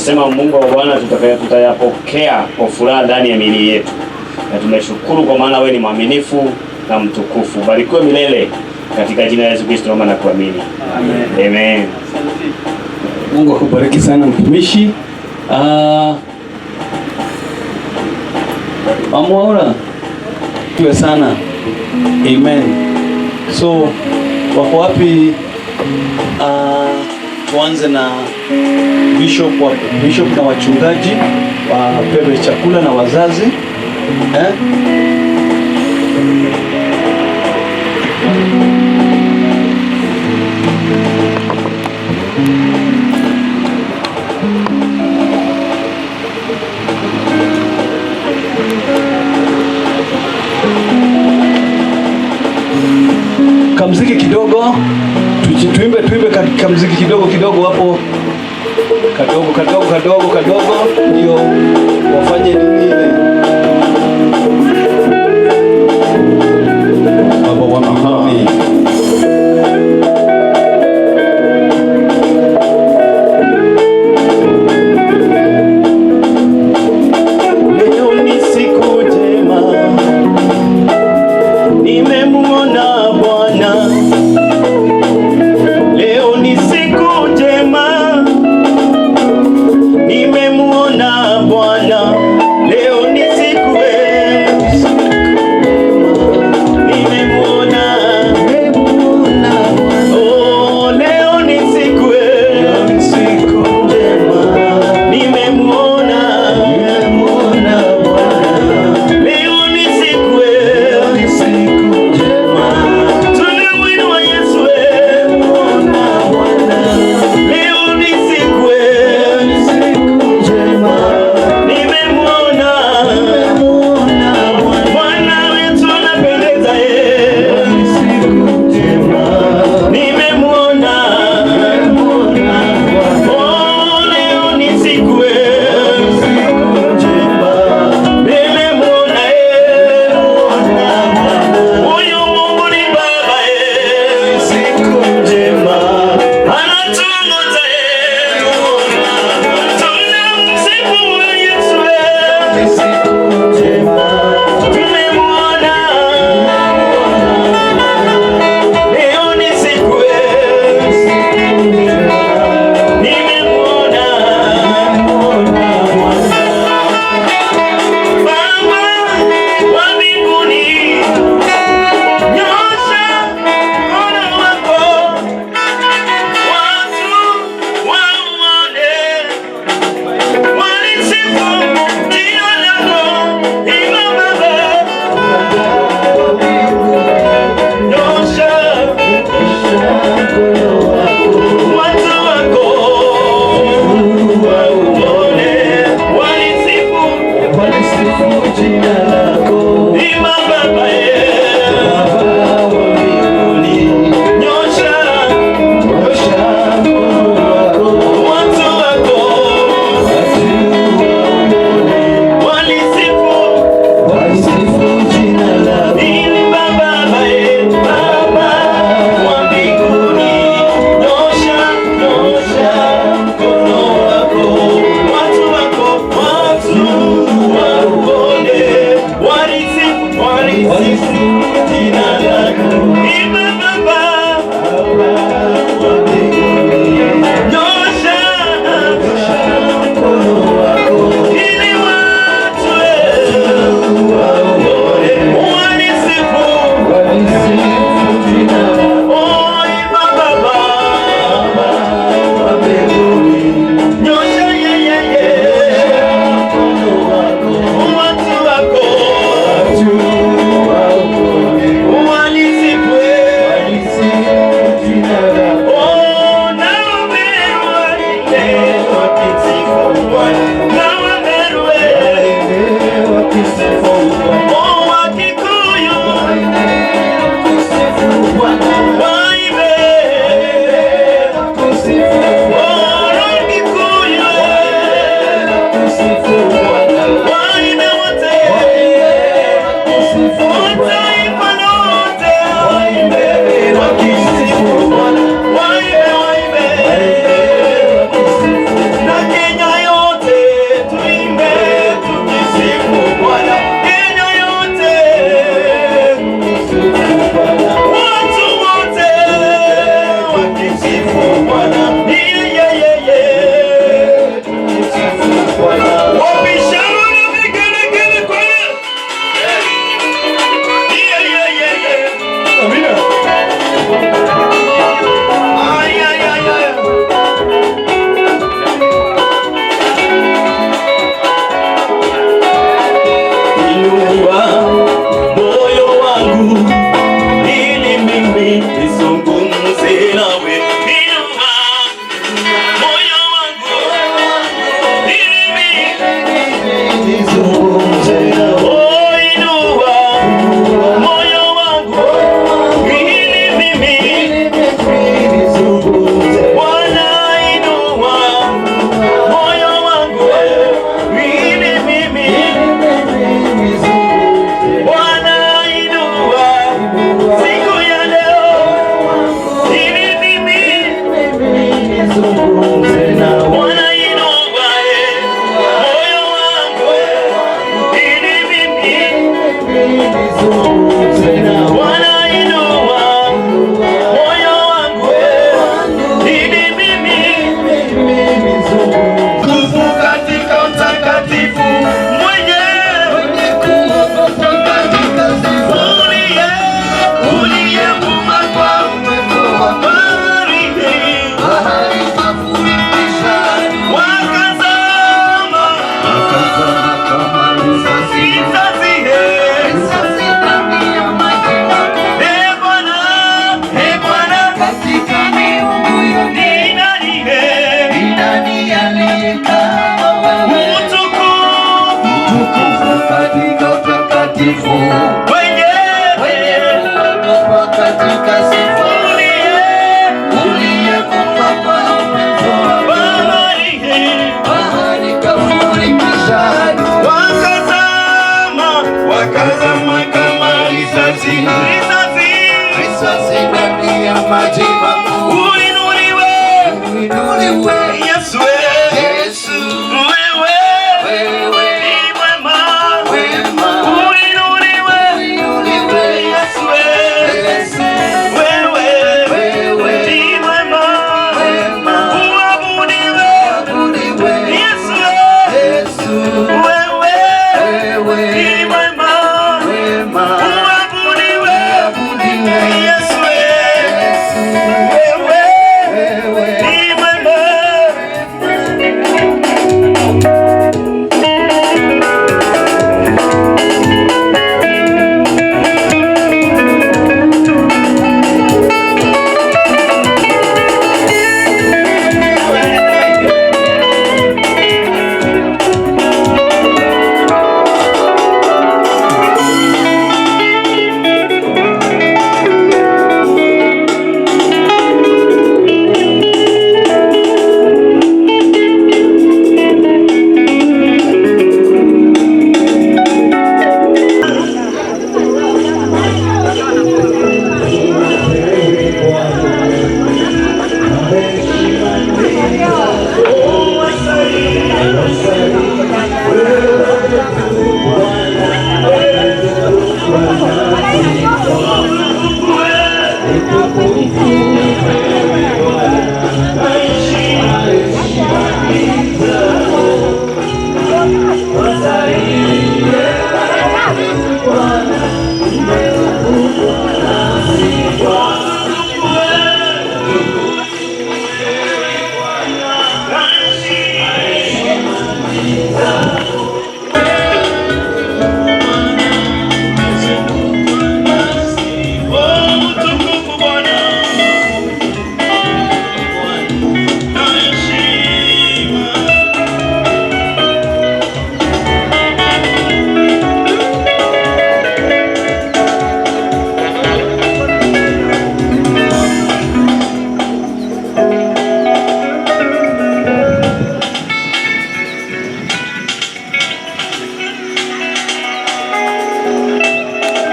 Umesema Mungu wa Bwana, tutayapokea kwa furaha ndani ya miili yetu, na tumeshukuru kwa maana wewe ni mwaminifu na mtukufu. Barikiwe milele katika jina la Yesu Kristo naomba na kuamini. Amen. Amen. Mungu akubariki sana mtumishi. Amwaura tuwe sana. Amen. So wako wapi? Tuanze na bishop na wachungaji wapewe chakula na wazazi, eh? Kamziki kidogo, tuimbe kamziki kidogo kidogo hapo, kadogo kadogo kadogo kadogo, ndio wafanye nini ile. Baba wa mbinguni. Leo ni siku njema, nimemuona Bwana. Leo ni siku njema, nimemuona Bwana. Leo Risasi, Risasi ndani ya maji makuu. Uinuliwe. Uinuliwe. Yesu, Yesu. Wewe Wewe ni mwema. Wema. Uinuliwe. Uinuliwe. Yesu, Yesu. wewe Wewe ni mwema. Wema. Uabudiwe. Uabudiwe. Yesu, Yesu. wewe Wewe ni mwema. Wema. Uabudiwe. Uabudiwe. Yesu, Yesu. wewe Wewe ni mwema. Oh, utukufu Bwana. Na heshima.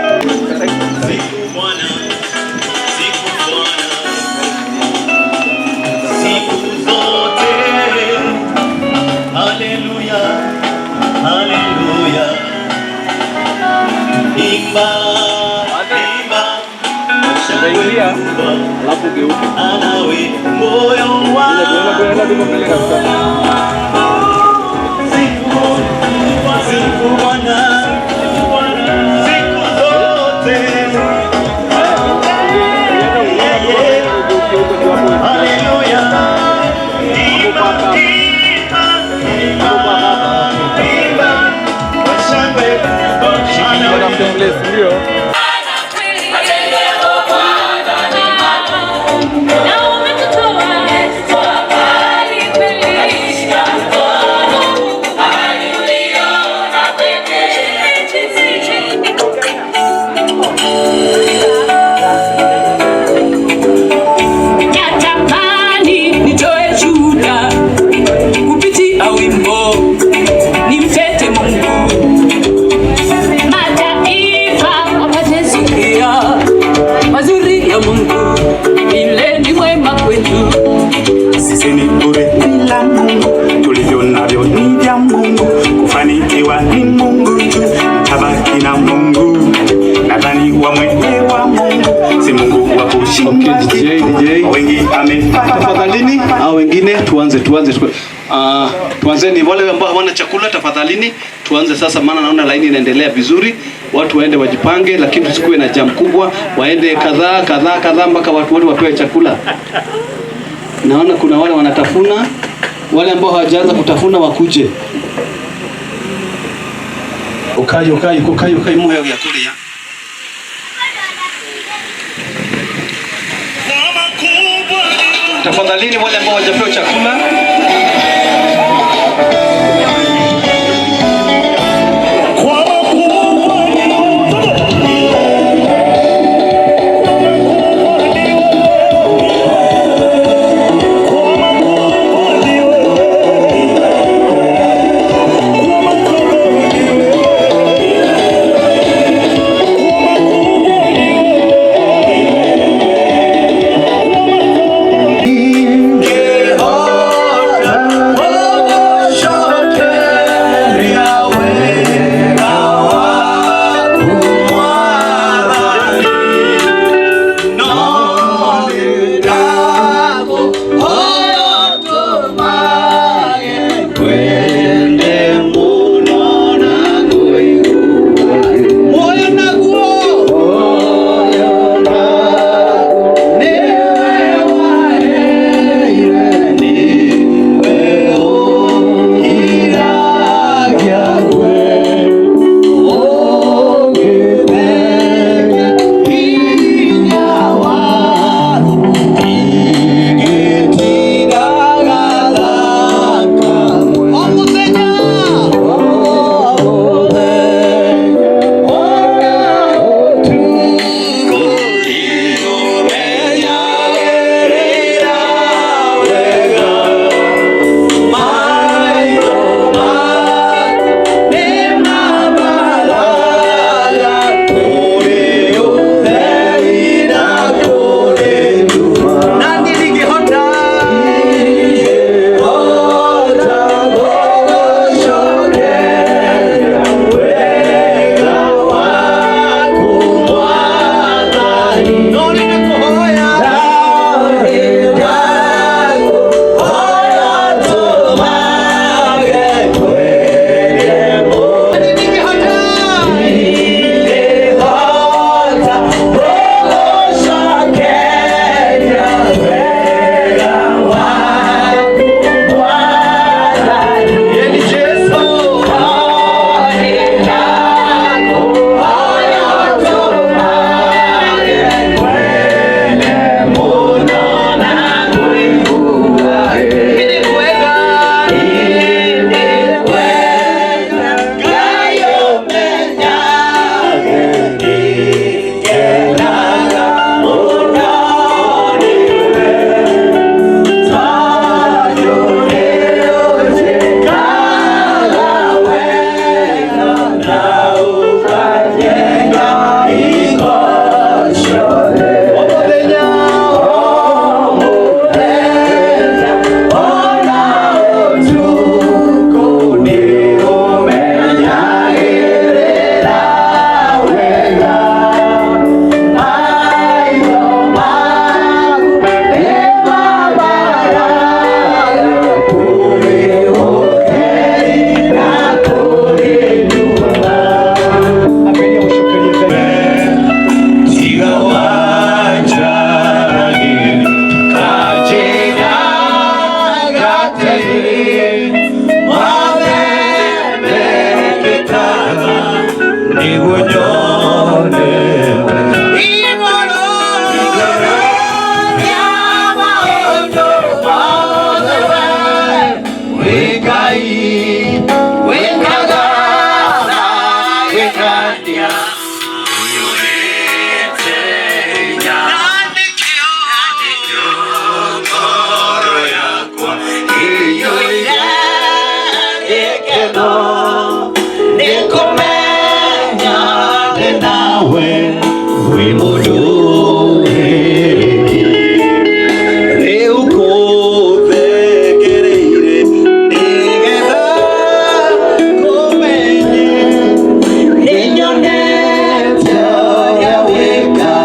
Siku Bwana, siku Bwana, siku zote. Haleluya, haleluya. Imba, imba, shangwe kubwa, Alafu geuke. anawe moyo wangu. Siku, siku Bwana, siku zote. Haleluya. Imba, imba, imba, imba. Kwa shangwe kubwa, anawe Ndio. Natamani nitoe shuhuda kupitia wimbo nimtete Mungu, mataifa wapate sikia mazuri ya Mungu, ile ni mwema kwetu. Sisi ni bure bila Mungu, tulivyo navyo ni vya Mungu, kufanikiwa ni Mungu tu, tabaki na Mungu. Nadhani wamwelewa Mungu, si Mungu wa kushindwa Okay, DJ, kitu. DJ. Wengi amefanya Tafadhalini, hao wengine tuanze tuanze tuanzeni wale ambao hawana chakula tafadhalini, tuanze sasa, maana naona laini inaendelea vizuri. Watu waende wajipange, lakini tusikuwe na jam kubwa, waende kadhaa kadhaa kadhaa mpaka watu wote wapewe chakula. Naona kuna wale wanatafuna, wale ambao hawajaanza kutafuna wakuje. Ukai ukai ukai ukai muhe ya kule ya. Tafadhalini wale ambao hawajapewa chakula. Kwa Wĩ mũndũ rĩu kũthengereire nĩgetha kũmenye nĩnyonete ũrĩa wĩkaga.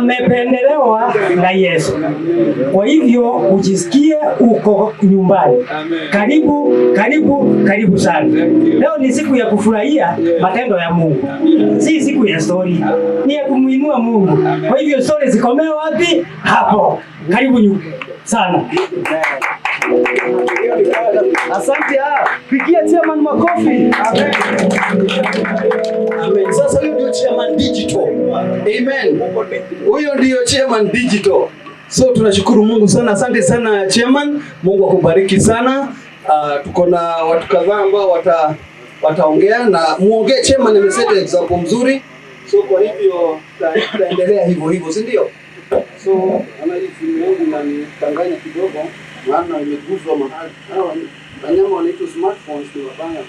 Amependelewa na Yesu. Kwa hivyo ujisikie uko nyumbani. Karibu, karibu, karibu sana. Leo ni siku ya kufurahia matendo ya Mungu, si siku ya story, ni ya kumuinua Mungu. Kwa hivyo story zikomee wapi? Hapo. Karibu sana. Asante. Pigia chairman makofi. Amen. Sasa huyo ndio chairman digital. Amen. Huyo ndio chairman digital. So tunashukuru Mungu sana. Asante sana chairman. Mungu akubariki sana. Tuko na watu kadhaa ambao wataongea na muongee. Chairman ameset example mzuri. So kwa hivyo tutaendelea hivyo hivyo, si ndio? So ana hii simu yangu inanitanganya kidogo, maana imeguzwa mahali. Hawa wanyama wanaitwa smartphones ni wabaya.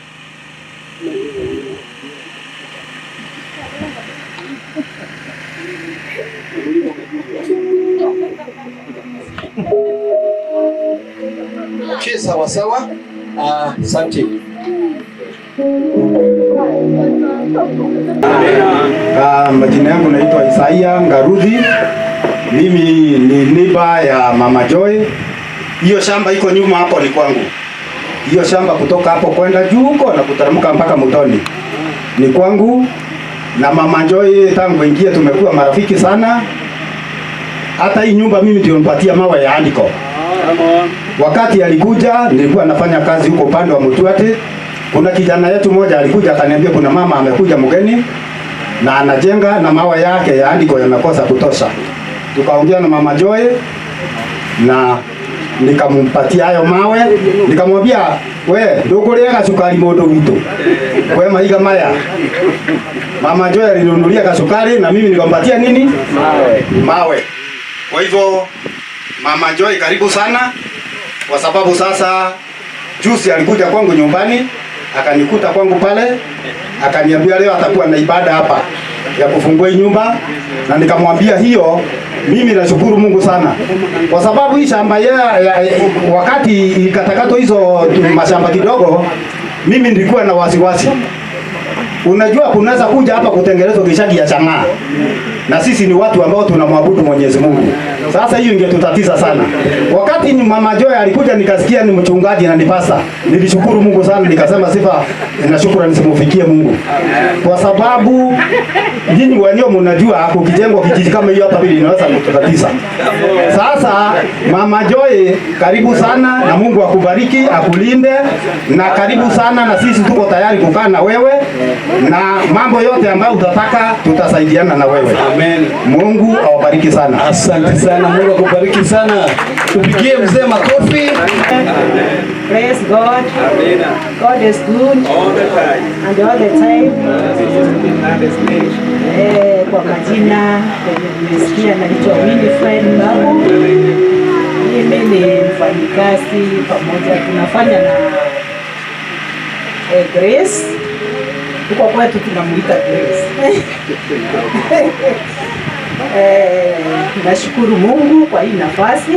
Okay, sawa sawa. Asante. Majina yangu naitwa Isaia Ngaruthi. Mimi ni niba ya Mama Joy. Hiyo shamba iko nyuma hapo ni kwangu. Hiyo shamba kutoka hapo kwenda juu huko na kuteremka mpaka mtoni ni kwangu. Na Mama Joy tangu ingie tumekuwa marafiki sana. Hata hii nyumba mimi ndio nipatia mawe ya andiko. Wakati alikuja nilikuwa nafanya kazi huko upande wa Mtuate. Kuna kijana yetu mmoja alikuja akaniambia kuna mama amekuja mgeni na anajenga na mawe yake ya andiko yamekosa kutosha. Tukaongea na Mama Joy na nikampatia hayo mawe, nikamwambia we ndukuria gacukari mundu witu kwe mahiga maya. Mama Joy alinunulia kasukari na mimi nikampatia nini? Mawe. Mawe. Kwa hivyo Mama Joy karibu sana, kwa sababu sasa juzi alikuja kwangu nyumbani akanikuta kwangu pale, akaniambia leo atakuwa na ibada hapa ya kufungua hii nyumba, na nikamwambia hiyo mimi nashukuru Mungu sana kwa sababu hii shamba wakati ikatakatwa hizo mashamba kidogo, mimi nilikuwa na wasiwasi. Unajua kunaweza kuja hapa kutengenezwa kishagi ya chang'aa, na sisi ni watu ambao tunamwabudu Mwenyezi Mungu. Sasa hiyo ingetutatiza sana. Wakati ni Mama Joy alikuja nikasikia ni mchungaji na ni pastor, nilishukuru Mungu sana, nikasema sifa na shukrani zimufikie Mungu, kwa sababu nyinyi wenyewe mnajua kukijengwa kijiji kama hiyo hapa vile inaweza kututatiza. Sasa Mama Joy karibu sana, na Mungu akubariki, akulinde, na karibu sana, na sisi tuko tayari kukaa na wewe na mambo yote ambayo utataka tutasaidiana na wewe. Amen. Mungu awabariki sana. Asante sana, Mungu akubariki sana. Tupigie mzee makofi. Praise God. God is good. All the time. And all the time. Kwa majina nimesikia naitwa Winifred Babu. Mimi ni mfanyikazi pamoja tunafanya na Grace. Huko kwetu tunamuita Grace. Nashukuru Mungu kwa hii nafasi.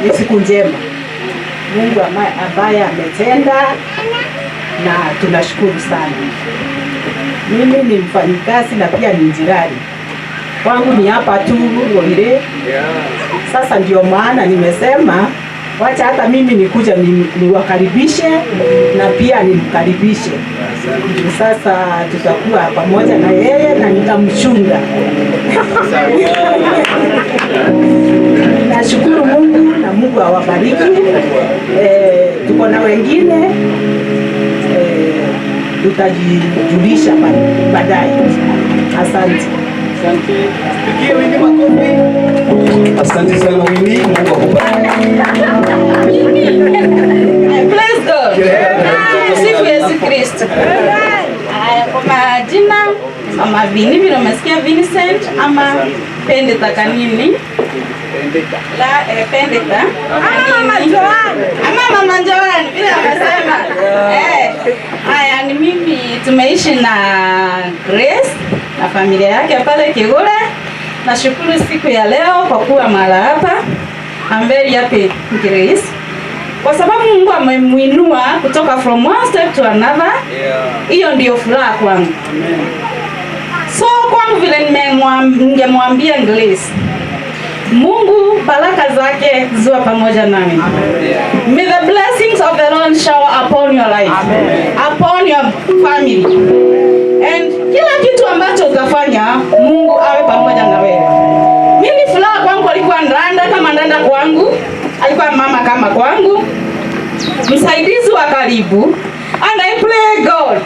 Ni siku njema Mungu ambaye ametenda na tunashukuru sana. Mimi ni mfanyikazi na pia ni jirani kwangu, ni hapa tu Ruire. Sasa ndio maana nimesema wacha hata mimi nikuja niwakaribishe na pia nimkaribishe. Sasa tutakuwa pamoja na yeye na nitamchunga. Nashukuru Mungu na Mungu awabariki. Tuko na wengine tutajijulisha baadaye. Asante. Asante. Pigie Winnie makofi. Asante sana Winnie, Mungu akubariki. Praise God. Sifu Yesu Kristo. Haya, kwa majina Mama Vini, vile umesikia Vincent ama Pendeta kanini? La, Pendeta. Ama Mama Joan. Ama Mama Joan vile amesema. Haya, ni mimi tumeishi na Grace na familia yake pale Kigure. Nashukuru siku ya leo kwa kuwa mahala hapa. I'm very happy Grace, kwa sababu Mungu amemuinua kutoka from one step to another. Hiyo ndio furaha kwangu. So kwangu vile ningemwambia Grace, Mungu baraka zake ziwe pamoja nami. May the blessings of the Lord shower upon your life, upon your family. And kila kitu ambacho utafanya, Mungu awe pamoja na wewe. Mimi furaha kwangu alikuwa ndanda kama ndanda kwangu, alikuwa mama kama kwangu, msaidizi wa karibu. And I pray God.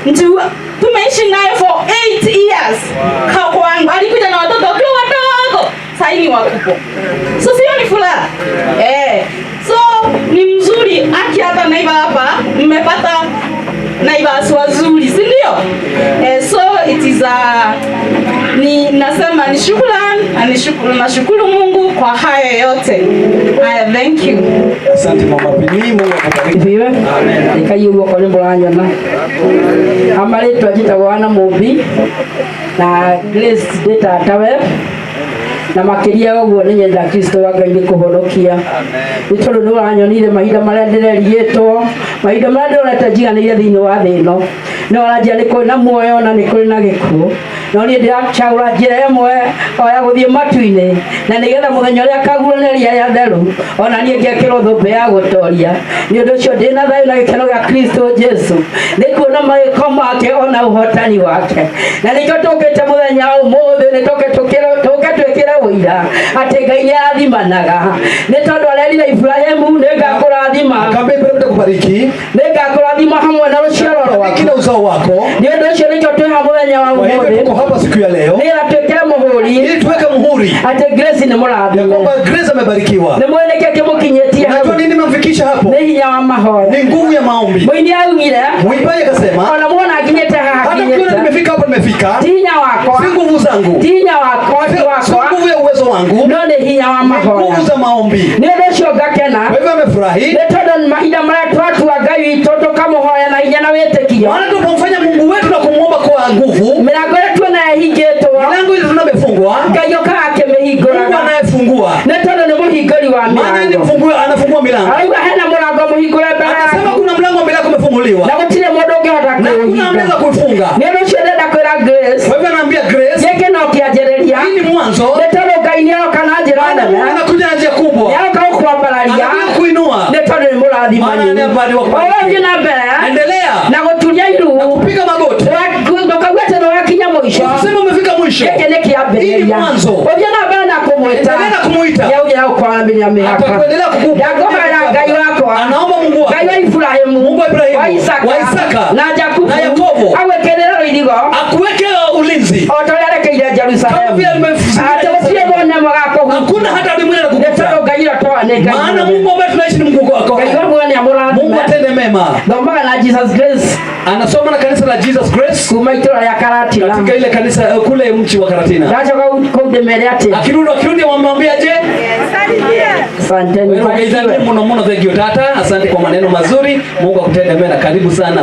Ntu, tumeishi naye for 8 years. Wow. Kwangu alikuja na watoto wakiwa wadogo, sasa ni wakubwa. So sio ni furaha? Eh. So ni mzuri aki hata neighbor hapa mmepata neighbors wazuri, si ndio? Eh, so it is a ni nasema ni shukrani na ni shukuru, nashukuru Mungu kwa hayo yote. I thank you. Asante Mama Pini, Mungu akubariki. Thiwe nĩkaiyũ guoko nĩ mũranyona amarĩtwa njĩtagwo Anna Mũmbi na Grace ndĩ tatawe na makĩria ũguo nĩ nyenda Kristo wa Ngai nĩ kũhonokia nĩ tondũ nĩ ũranyonire mahinda marĩa ndĩrerigĩtwo, mahinda marĩa ndĩronete njiganĩire thĩinĩ wa thĩ ĩno, no ũranjia nĩ kũrĩ na muoyo na nĩ kũrĩ na gĩkuũ, no niĩ ndĩracagũra njĩra ĩmwe o ya gũthiĩ matu-inĩ, na nĩgetha mũthenya ũrĩa akaguũranĩria arĩa atheru ona niĩ ngekĩrwo thũmbĩ ya gũtoria. Nĩ ũndũ ũcio ndĩna thayũ na gĩkeno gĩa Kristo Jesu nĩ kuona mawĩko make ona ũhotani wake, na nĩkĩo tũkĩte mũthenya wa ũmũthĩ nĩ tũke twĩkĩre ũira atĩ Ngai nĩ arathimanaga, nĩ tondũ arerire Ibrahimu nĩ ngakũrathima, Akaambia Ibrahimu nitakubariki, nĩ ngakũrathima hamwe na rũciaro rwaku na uzao wako. Nĩ ũndũ ũcio nĩkĩo twĩ ha mũthenya wa Kwa hivyo ũmũthĩ tuko hapa siku ya leo nĩgetha twĩkĩre mũhũri, ili tuweke muhuri atĩ Grace nĩ mũrathime, kwamba Grace amebarikiwa. Nĩ mwĩ nĩkĩ kĩmũkinyĩtie hau? Unajua nini imemfikisha hapo? Nĩ hinya wa mahoya, Ni nguvu ya maombi. Mũini augire, Mwimbaji akasema, ona muona nginyĩte haha hata ukiona nginyĩte, nimefika hapa, nimefika, ti hinya wakwa, si nguvu zangu, ti hinya wakwa, ti sio wakwa, nguvu ya uwezo wangu, no nĩ hinya wa ni mahoya. nguvu za maombi. Nĩ ũndũ ũcio ngakena Kwa hivyo amefurahi, nĩ tondũ mahinda marĩa twatua Ngai witũ tũkamũhoya na hinya na wĩtĩkio, maana tunapomfanya Mungu wetu na kumwomba kwa nguvu, mĩrango ĩrĩa tuona ĩhingĩtwo, milango ile tunaona imefungwa, Ngai okaga Mungu akĩmĩhingũraga, anayefungua, nĩ tondũ nĩ mũhingũri wa maana ni mĩrango. mfungua, anafungua milango. Arauga hena mũrango mũhingũre mbere Anasema yaku, kuna mlango mbele yako umefunguliwa na gũtirĩ mũndũ ũngĩhota na hakuna kũũhinga. anaweza kuifunga. Nĩ ũndũ ũcio ndĩrenda kwĩra Grace, Kwa hivyo anaambia Grace, gĩkĩ no kĩanjĩrĩria, hii ni mwanzo, nĩ tondũ Ngai nĩ aroka na njĩra maana nene, Mungu anakuja na njia kubwa, nĩ aroka gũkwambararia, anakuja kuinua, nĩ tondũ nĩ maana mũrathimani. ni habari wa O we ũthiĩ na mbere Endelea na gũturia iru, kupiga magoti, ndũkauge atĩ nĩ wakinya mũico. usiseme umefika mwisho. Gĩkĩ nĩ Hii ni kĩambĩrĩria, mwanzo. ũthiĩ na mbere na kũmwĩta, Endelea na kumuita, nĩaugire gũkwaramĩria mĩhaka. atakuendelea kukupa. Ndakũhoera Ngai wakwa, Anaomba Mungu wake, Ngai wa Ibrahimu, Mungu wa Ibrahimu, wa Isaka, wa Isaka, na Jakubu, na Yakobo, agwĩkĩrĩre rũirigo akuweke ulinzi o ta ũrĩa arekeire kama Jerusalemu, vile alimemfuzilia atĩ gũtirĩ mũndũ ũmwe agakũhutia. Hakuna hata adui mwingine Nĩ atakugusa, tondũ Ngai ũrĩa tũĩ nĩ Ngai maana mũnene. Mungu ambaye tunaishi ni Mungu wako. Ngai wa muoyo nĩ amũrathime. Mungu atende mema. Thomaga na Jesus Grace Anasoma na kanisa la Jesus Grace kuma itũra rĩa Karatina, katika ile kanisa kule mji wa Karatina. ndacoka kũu ndĩmere atĩ Akirudi wamwambia je? asanteni, Wewe ugeithanie muno muno, thank you tata, asante kwa maneno mazuri. Mungu akutende mema, karibu sana.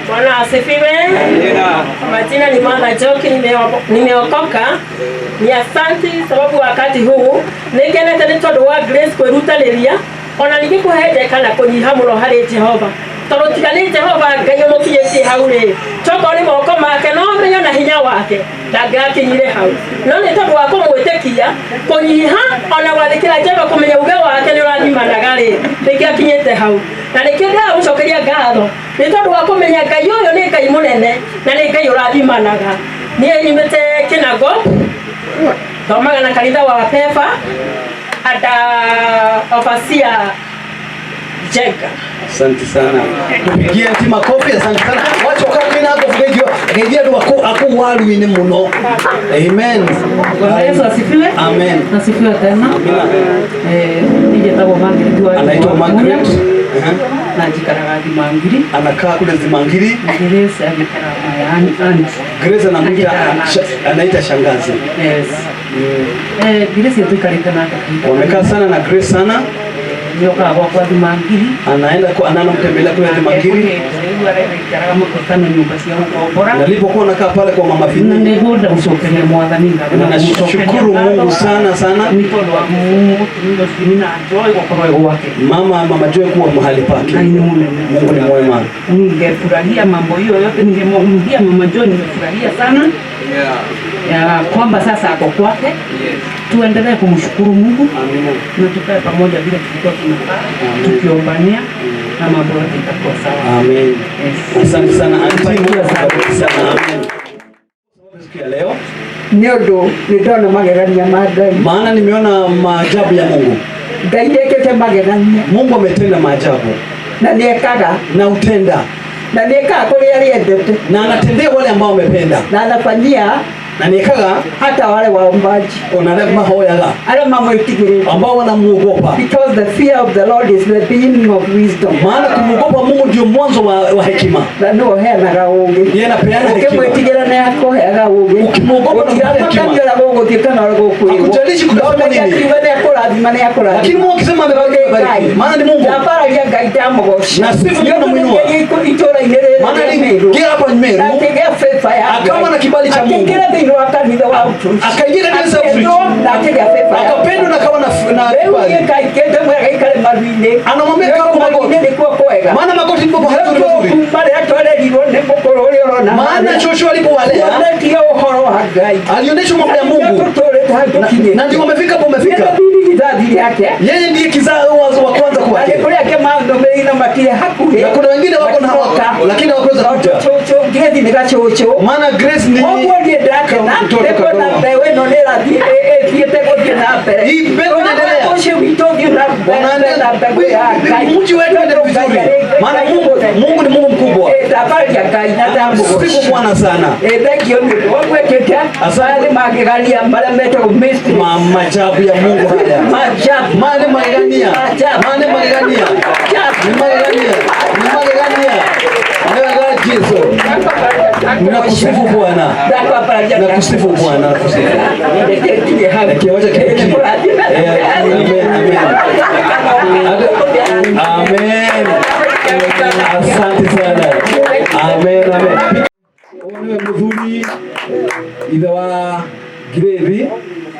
Bwana asifiwe. Kwa majina ni Mama Joki, nimeokoka. Ni asanti sababu wakati huu nĩngenete nĩ tondũ wa Grace kwĩrutanĩria ona ningĩ kũhenjeka na kũnyiha mũno harĩ Jehova, tondũ tiga nĩ Jehova Ngai ũmũkinyĩtie hau rĩ, tokorwo nĩ moko make no menyo na hinya wake ndangĩakinyire hau, no nĩ tondũ wa kũmwĩtĩkia, kũnyiha ona gwathĩkĩra Jehova, kũmenya uge wake nĩ ũrathimanaga rĩ, nĩkĩo akinyĩte hau. Na nĩkĩo ndĩramũcokeria ngatho nĩ tondũ wa kũmenya Ngai ũyũ nĩ Ngai mũnene na nĩ Ngai ũrathimanaga. Niĩ nyumĩte Kĩnago, thomaga na kanitha wa Pepa anda overseer Jenga. Asante sana. Tupigie ati makofi, asante sana. Wacha wakati nako kugeithio geithia andu aku waru-inĩ mũno. Amen. Bwana Yesu asifiwe. Amen. Asifiwe tena. Niĩ njĩtagwo Margaret wa Anaitwa Margaret. Na njikaraga Thimangiri. Anakaa kule Thimangiri. Grace agĩkaraga my aunt. Grace anamuita anaita shangazi. Yes. Grace tuikarĩte nake kahinda. Wamekaa sana na Grace sana. Nĩokaga gwakwa Thimangiri. Anaenda kwa anamtembelea kule Thimangiri. Rĩu araikaraga mũkutano nyũmba cia gũkombora. Na nilipokuwa nakaa pale kwa mama Na Fini. nĩngwenda gũcokeria mwathani ngatho. Na nashukuru Mungu sana sana. Nĩ tondũ wa mũtumia ũcio na Joy gũkorwo e gwake. Mama Joy kuwa mahali pake. Ngai nĩ mũnene. Mungu ni mwema. Ningefurahia mambo hiyo yote, ningemwambia Mama Joy nimefurahia sana Ya kwamba sasa ako kwake. Tuendelee kumshukuru Mungu na tukae pamoja vile tulikuwa tunakaa tukiombania na mambo yote itakuwa sawa. Amen. Asante sana auntie, Mungu akubariki sana. Amen. Siku ya leo nĩ ũndũ nĩ ndona magegania ma Ngai. Maana nimeona maajabu ya Mungu. Ngai nĩekĩte magegania. Mungu ametenda maajabu. Na nĩekaga. Na utenda. Na nĩekaga kũrĩ arĩa endete. Na anatendea wale ambao wamependa. Na anafanyia na nĩekaga hata wale waombaji ona arĩa mahoyaga arĩa mamwĩtigĩrĩte ambao wanamuogopa. Because the fear of the Lord is the beginning of wisdom. Maana kumwogopa Mungu ndio mwanzo wa hekima. Na nĩwe ũheanaga ũũgĩ. Ndiye anapeana hekima. Ũkĩmwĩtigĩra nĩ akũheaga ũũgĩ. Ukimwogopa na kumpa hekima. Gũtiramakanio ũrĩa gũgũthiĩ kana ũrĩa gũkwĩrwo. Hakujalishi kutasema nini. Akiuga nĩ akũrathima nĩ akũrathima. Lakini Mungu akisema amebariki, amebariki. Maana ni Mungu. Ndambaragia Ngai ndamũgoca. Na sifu Mungu namuinua. Itũũra-inĩ rĩrĩ Maana rĩa aliingia Meru. hapa Meru. Na akĩgĩa favor ya Ngai. Akawa na kibali cha Mungu. Akĩingĩra thĩinĩ wa kanitha wa outreach. Akaingia kanitha wa outreach. Akĩendwo na akĩgĩa favor ya Akapendwa na akawa na Rĩu kibali. niĩ Ngai kĩndũ mwega ikare maru-inĩ. Anamwambia kaa kwa magoti. Maru-inĩ nĩkuo kwega. Maana magoti ndipo pahali pazuri. Kuma rĩrĩa twarerirwo nĩ mũkũrũ ũrĩa ũrona Maana harĩa. shosho alipowalea Tuonetie ũhoro wa Ngai. alionyeshwa mambo ya Mungu. Tũtũrĩte hau tũkinyĩte. Na ndio wamefika hapo wamefika. Nĩ irigithathi rĩake. Yeye ndiye kizao wa kwanza kwake. Na kũrĩ angĩ mathomĩire na matirĩ hakuhĩ. Na kuna wengine wako na Matikoka. lakini hawakuweza kuja. Cũcũ Grace nĩ gacũcũ. Maana Grace ni Koguo niĩ ndakena mtoto nĩ kuona kadogo. mbeũ ĩno nĩ ĩrathiĩ ĩthiĩte gũthiĩ na mbere. Hii mbegu inaendelea. Ũcio witũ ũthiĩ na mbere na mbegũ ya Ngai. Mji wetu uende vizuri. Maana Mungu ni Mungu mkubwa. Ndambaria Ngai na ndamũgoca. Sifu Bwana sana. Thank you nĩ ũndũ wa gwĩkĩte. Asante magegania marĩa metagwo mystery. Maajabu ya Mungu haya. Maajabu. Maana magegania. Maajabu. Maana magegania. Ni magegania. Ni magegania. Ni magegania Yesu. Nakusifu Bwana. Nakusifu Bwana, nakusifu. Kiwacha kipikie. Amen, amen. Amen. Asante sana. Amen, amen. Niwe muthuri ithe wa Grace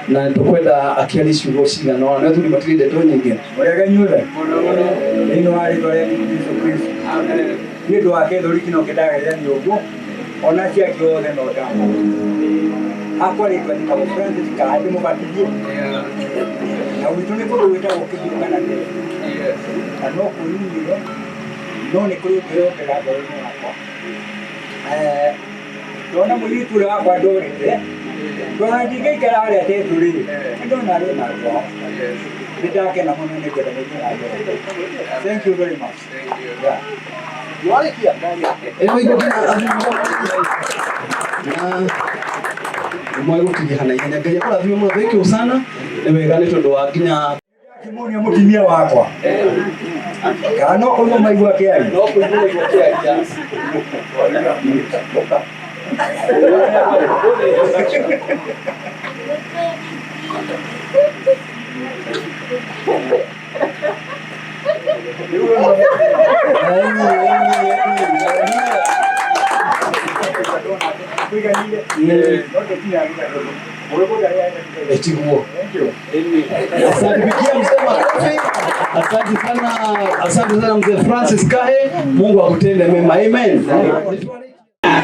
na tukwenda akiaria ciugo cigana ũna. Nĩ athuri matirĩ ndeto nyingĩ. Ũrĩa inyuothe thĩinĩ wa rĩtwa rĩa Jesũ Kristo nĩ ũndũ wa kĩthũri kĩno kĩndagerera nĩ ũguo ona acio angĩ othe no ndamũ hakwa rĩtwa njĩtagwo Francis Kahati mũbatithie na gwitũ nĩ kũndũ gwĩtagwo Kĩhiũ kana Ndere na no kwĩyumire no nĩ kũrĩ ũndũ ũrokera ngoro-inĩ wakwa. Ndona mũirĩtu ũrĩa wakwa ndorĩte ndona ndingĩikara harĩa tetũ rĩ ndona arĩ na ngoro nĩ ndakena mũno nĩ ngwenda mũthiĩ na mbere. Thank you very much. Yeah. Warĩkia? Na mwegũkinya na ihenya. Ngai akũrathime mũno. Thank you sana. Nĩ wega nĩ tondũ wa nginya Kĩmuonio mũtumia wakwa kana no kũigua maigua akĩaria. No kũigua maigua akĩaria. Etiguo. Asante pigia mzee makofi. Asante sana, asante sana mzee Francis Kahe. Mungu akutende mema. Amen.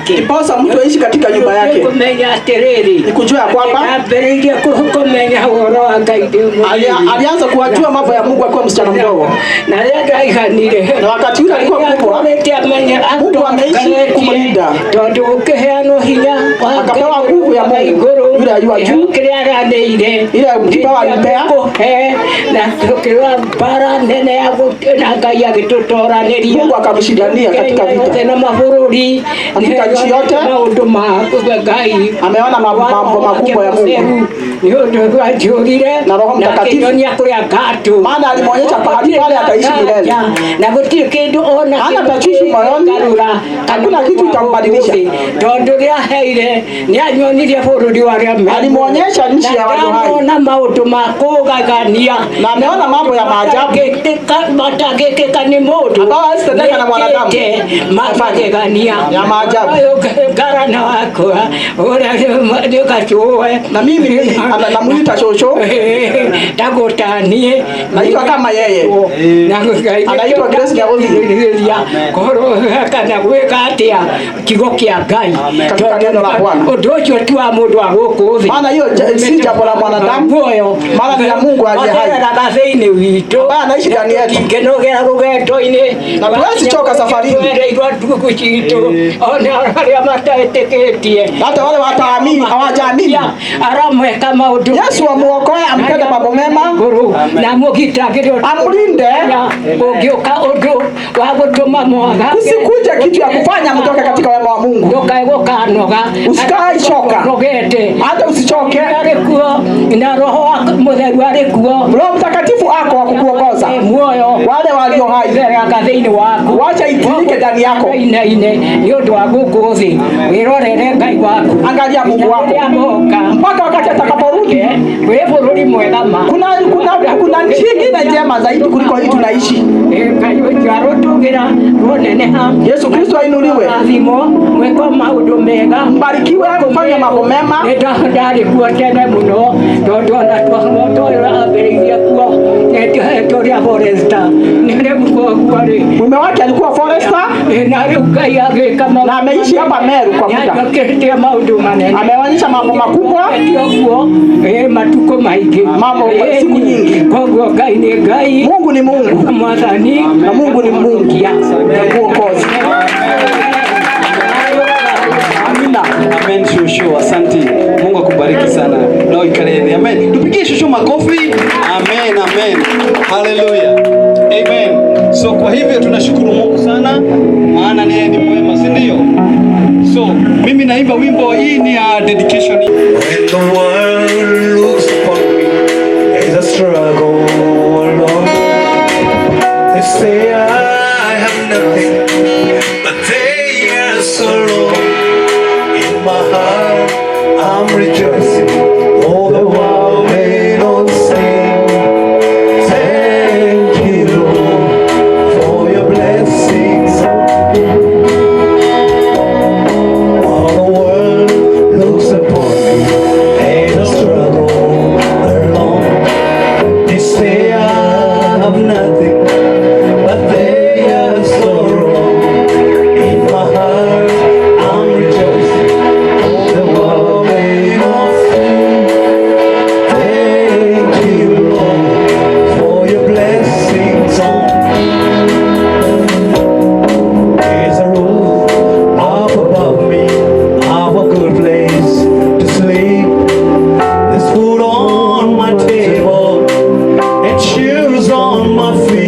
Ndiposa mtu aishi katika nyumba yake. Kumenya atiriri. Ni kujua ya kwamba Ambĩrĩirie kũmenya ũhoro wa Ngai ndĩ mũnini. Alianza kuwajua mambo ya Mungu akiwa msichana mdogo. Na rĩrĩa ndaiganire. Na wakati yule alikuwa mkubwa, Mungu ameishi kumlinda. Tondũ gũkĩheanwo hinya wa Akapewa nguvu ya Mungu igũrũ yule aliye juu, kĩrĩa aranĩire ile kipawa alipea kũhe na tũkĩrũa mbara nene ya na Ngai agĩtũtoranĩria. Mungu akamshindania katika Kenya vita. yote na mabũrũri Katika nchi yote maũndũ ma Ngai ameona mambo makubwa ya Mungu nĩ ũndũ anjũrire na Roho Mtakatifu, akĩnyonia kũrĩa ngatũ maana alimwonyesha pahali pale ataishi milele. na gũtirĩ kĩndũ ona Hana tashwishi moyoni, hakuna kitu itambadilisha. Tondũ rĩrĩa aheire nĩ anyonirie bũrũri wa arĩa me Alimwonyesha nchi ya walio hai na maũndũ ma kũgagania Na ameona mambo ya maajabu matangĩkĩka nĩ mũndũ ambao hawezi na mwanadamu magegania ya maajabu. Ngarana wakwa ũrĩa nĩgacũwe na mimi namuita shosho ndagũtanie naitwa kama yeye anaitwa Grace Nyagothi korwo kana gwĩka atĩa kiugo kĩa Ngai Katika neno la Bwana. Ũndũ ũcio ti wa mũndũ wa gũkũ thĩ maana hiyo si jambo la mwanadamu muoyo maana ni la Mungu aliye hai Magereraga thĩinĩ witũ ambaye anaishi ndani yetu tũtingĩnogera rũgendo-inĩ na tuwezi choka safarini twereirwo ndugu citũ ona arĩa mataĩtĩkĩtie hata wale wataamini hawajaamini aramweka maũndũ Yesu amuokoe amtende mambo mema na mũgitagĩre amlinde ũngĩũka ũndũ wa gũtũma mwaga kusikuje kitu ya kufanya mtoke katika wema wa Mungu ndũkae gũkanoga usikae choka nogete hata usichoke arĩ kuo na roho wa mũtheru arĩ kuo Roho Mtakatifu ako wa kukuongoza muoyo wale walio hai thereraga thĩinĩ waku wacha itiririke ndani yako inaine nĩ ũndũ wa gũkũ thĩ wĩrorere Ngai waku angalia Mungu wako rĩrĩa agoka mpaka wakati atakaporudi wĩ bũrũri mwega ma kuna nchi ingine njema zaidi kuliko hii tunaishi Ngai ũcio arotũgĩra rũneneha Yesu Kristo ainuliwe rathimo mwĩko maũndũ mega mbarikiwe mfanye mambo mema ndarĩ kuo tene mũno tondũ ona twambĩrĩirie kuo tũrĩa forester rĩu koguo rĩ mume wake alikuwa forester na rĩu Ngai agĩka na ameishi hapa Meru kwa muda nĩanjokete maũndũ manene ameonyesha mambo makubwa ũguo matukũ maingĩ mambo siku nyingi koguo Ngai nĩ Ngai Mungu ni Mungu mwathani na Mungu ni Mungu na Mwokozi. Amina. Amen shosho, asante. Mungu akubariki sana. Na uikale hivi. Amen. Tupigie shosho makofi. Amen, amen. Hallelujah. Amen. So kwa hivyo tunashukuru Mungu sana maana yeye ni mwema, si ndio? So mimi naimba wimbo hii ni ya dedication. When the world looks upon me as I struggle along, they say I have nothing, but they are so wrong. In my heart, I'm rejoicing, all the while they don't sing. Thank you, Lord, for your blessings. While the world looks upon me and I struggle along, they say I have nothing, but they are so wrong. In my heart, I'm rejoicing. All the world may not see. Thank you, Lord, for your blessings on me. There's a roof up above me, I'm a good place to sleep. There's food on my table and shoes on my feet.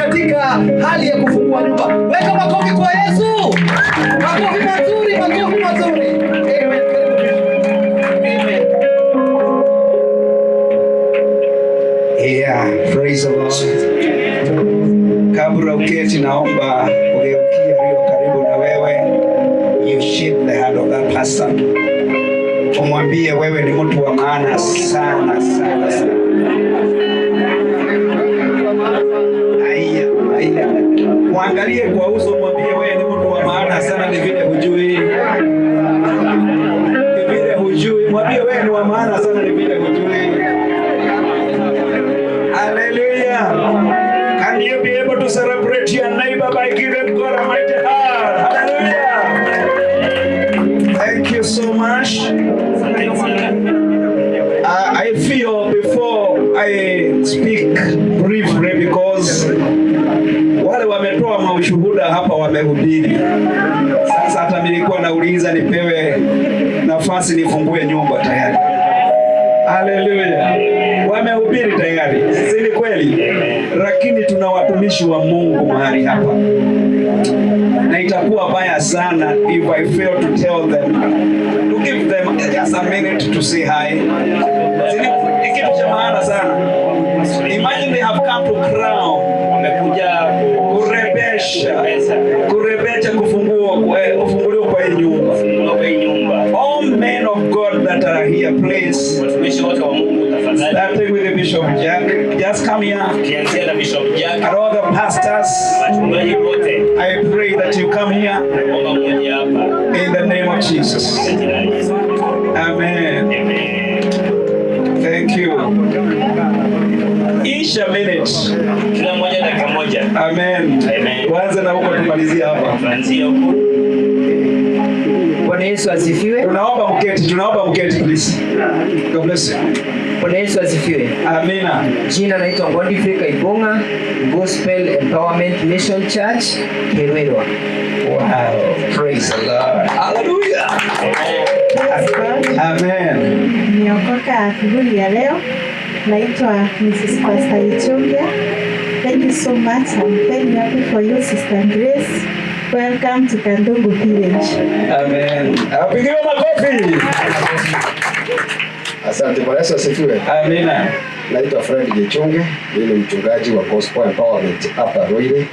katika hali ya kufungua nyumba. Weka makofi kwa Yesu. Makofi mazuri, makofi mazuri. Amen. Amen. Yeah, praise the Lord. Kabla uketi, naomba ugeukie aliyo karibu na wewe. You shake the hand of that person. Umwambie wewe ni mtu wa maana sana sana sana. Haya, haya. Muangalie kwa uso, mwambie wewe ni mtu wa maana sana, ni vile hujui. Ni vile hujui. Mwambie wewe ni wa maana sana, ni vile hujui. Hallelujah. Can you be able to celebrate your neighbor by giving God a mighty hand? Hallelujah. Thank you so much. I feel before I speak briefly, because wale wametoa maushuhuda hapa wamehubiri. Sasa hata nilikuwa nauliza nipewe nafasi nifungue nyumba tayari. Haleluya. Wamehubiri tayari, si ni kweli? Lakini tuna watumishi wa Mungu mahali hapa, na itakuwa baya sana if I fail to tell them, to give them just a minute to say hi. Si ni kitu cha maana sana. Imagine they have come to crown, wamekuja kurebesha kufunguliwa kwa hii nyumba. All men of God that are here, please. Watumishi wote wa Mungu tafadhali. Starting with the Bishop Jack, just come here. Tukianzia na Bishop Jack. And all the pastors. Wachungaji wote. I pray that you come here. Naomba mmoja hapa. In the name of Jesus. Amen. Thank you. Each a minute. Kila mmoja dakika moja. Amen. Amen. Tuanze na huko tumalizie hapa. Tuanzie huko. Bwana Yesu asifiwe. Tunaomba mketi, tunaomba mketi please. God bless you. Bwana Yesu asifiwe. Amina. Jina naitwa Godfrey Kaibonga, Gospel Empowerment Mission Church, Kerwerwa. Wow, praise the Lord. Hallelujah. Amen. Nimeokoka asubuhi ya leo. Naitwa Mrs. Pastor Ichungia. Thank you so much. I'm very happy for you, Sister Grace. Welcome to Kandungu Village. Amen. Apigiwe makofi. Asante. Bwana Yesu asifiwe. Amina. Naitwa Fred Gichunge, mimi ni mchungaji wa Gospel Empowerment hapa Ruire.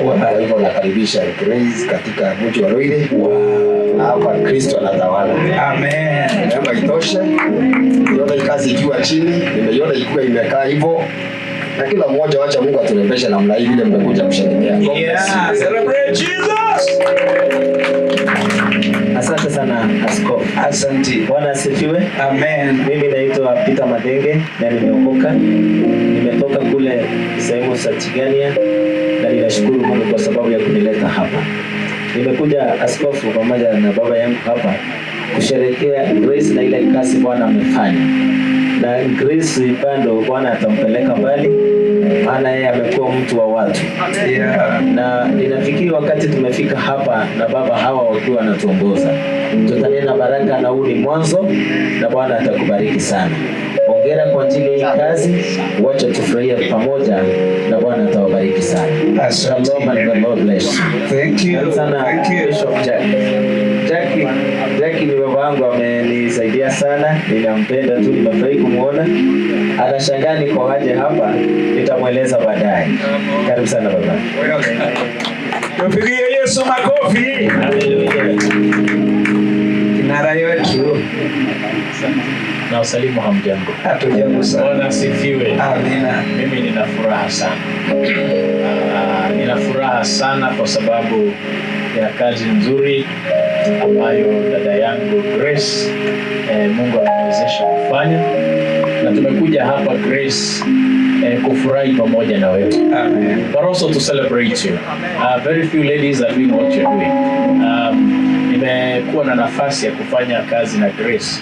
Kwa hivyo nakaribisha Grace katika mji wa Ruire. Wow. Hapa Kristo anatawala. Amen. Neema itoshe. Niona hii kazi ikiwa chini, nimeiona ikiwa imekaa hivyo. Na kila mmoja wacha Mungu aturembeshe namna hii vile mmekuja kusherehekea. God bless Yeah, you. celebrate Jesus. Asante sana askofu. Asante. Bwana asifiwe. Amen. Mimi naitwa Peter Madenge na nimeokoka. Nimetoka kule sehemu za Chigania na ninashukuru Mungu kwa sababu ya kunileta hapa. Nimekuja askofu pamoja na baba yangu hapa kusherehekea Grace na ile kazi Bwana amefanya. Na Grace bado Bwana atampeleka mbali, maana yeye amekuwa mtu wa watu. Yeah. Na ninafikiri wakati tumefika hapa na baba hawa wakiwa wanatuongoza, tutanena baraka na huu ni mwanzo, na Bwana atakubariki sana. Hongera kwa ajili ya hii kazi, wacha tufurahie pamoja na Bwana atawabariki sana. Shalom and the Lord bless you. Thank you. Asante sana. Thank you. Bishop Jack. Jackie ni baba yangu, amenisaidia sana, ninampenda tu, nimefurahi kumuona. Anashangaa niko aje hapa, nitamweleza baadaye. Karibu sana baba. Tupigie Yesu makofi. Hallelujah. Kinara yetu. Na wasalimu hamjambo. Hatujambo sana. Bwana asifiwe. Amina. Mimi nina furaha sana. Nina furaha sana kwa sababu ya kazi nzuri ambayo dada yangu Grace Mungu amewezesha kufanya, na tumekuja hapa Grace kufurahi pamoja na wewe. Amen. But also to celebrate you. Very few ladies are doing what you're doing. Nimekuwa na nafasi ya kufanya kazi na Grace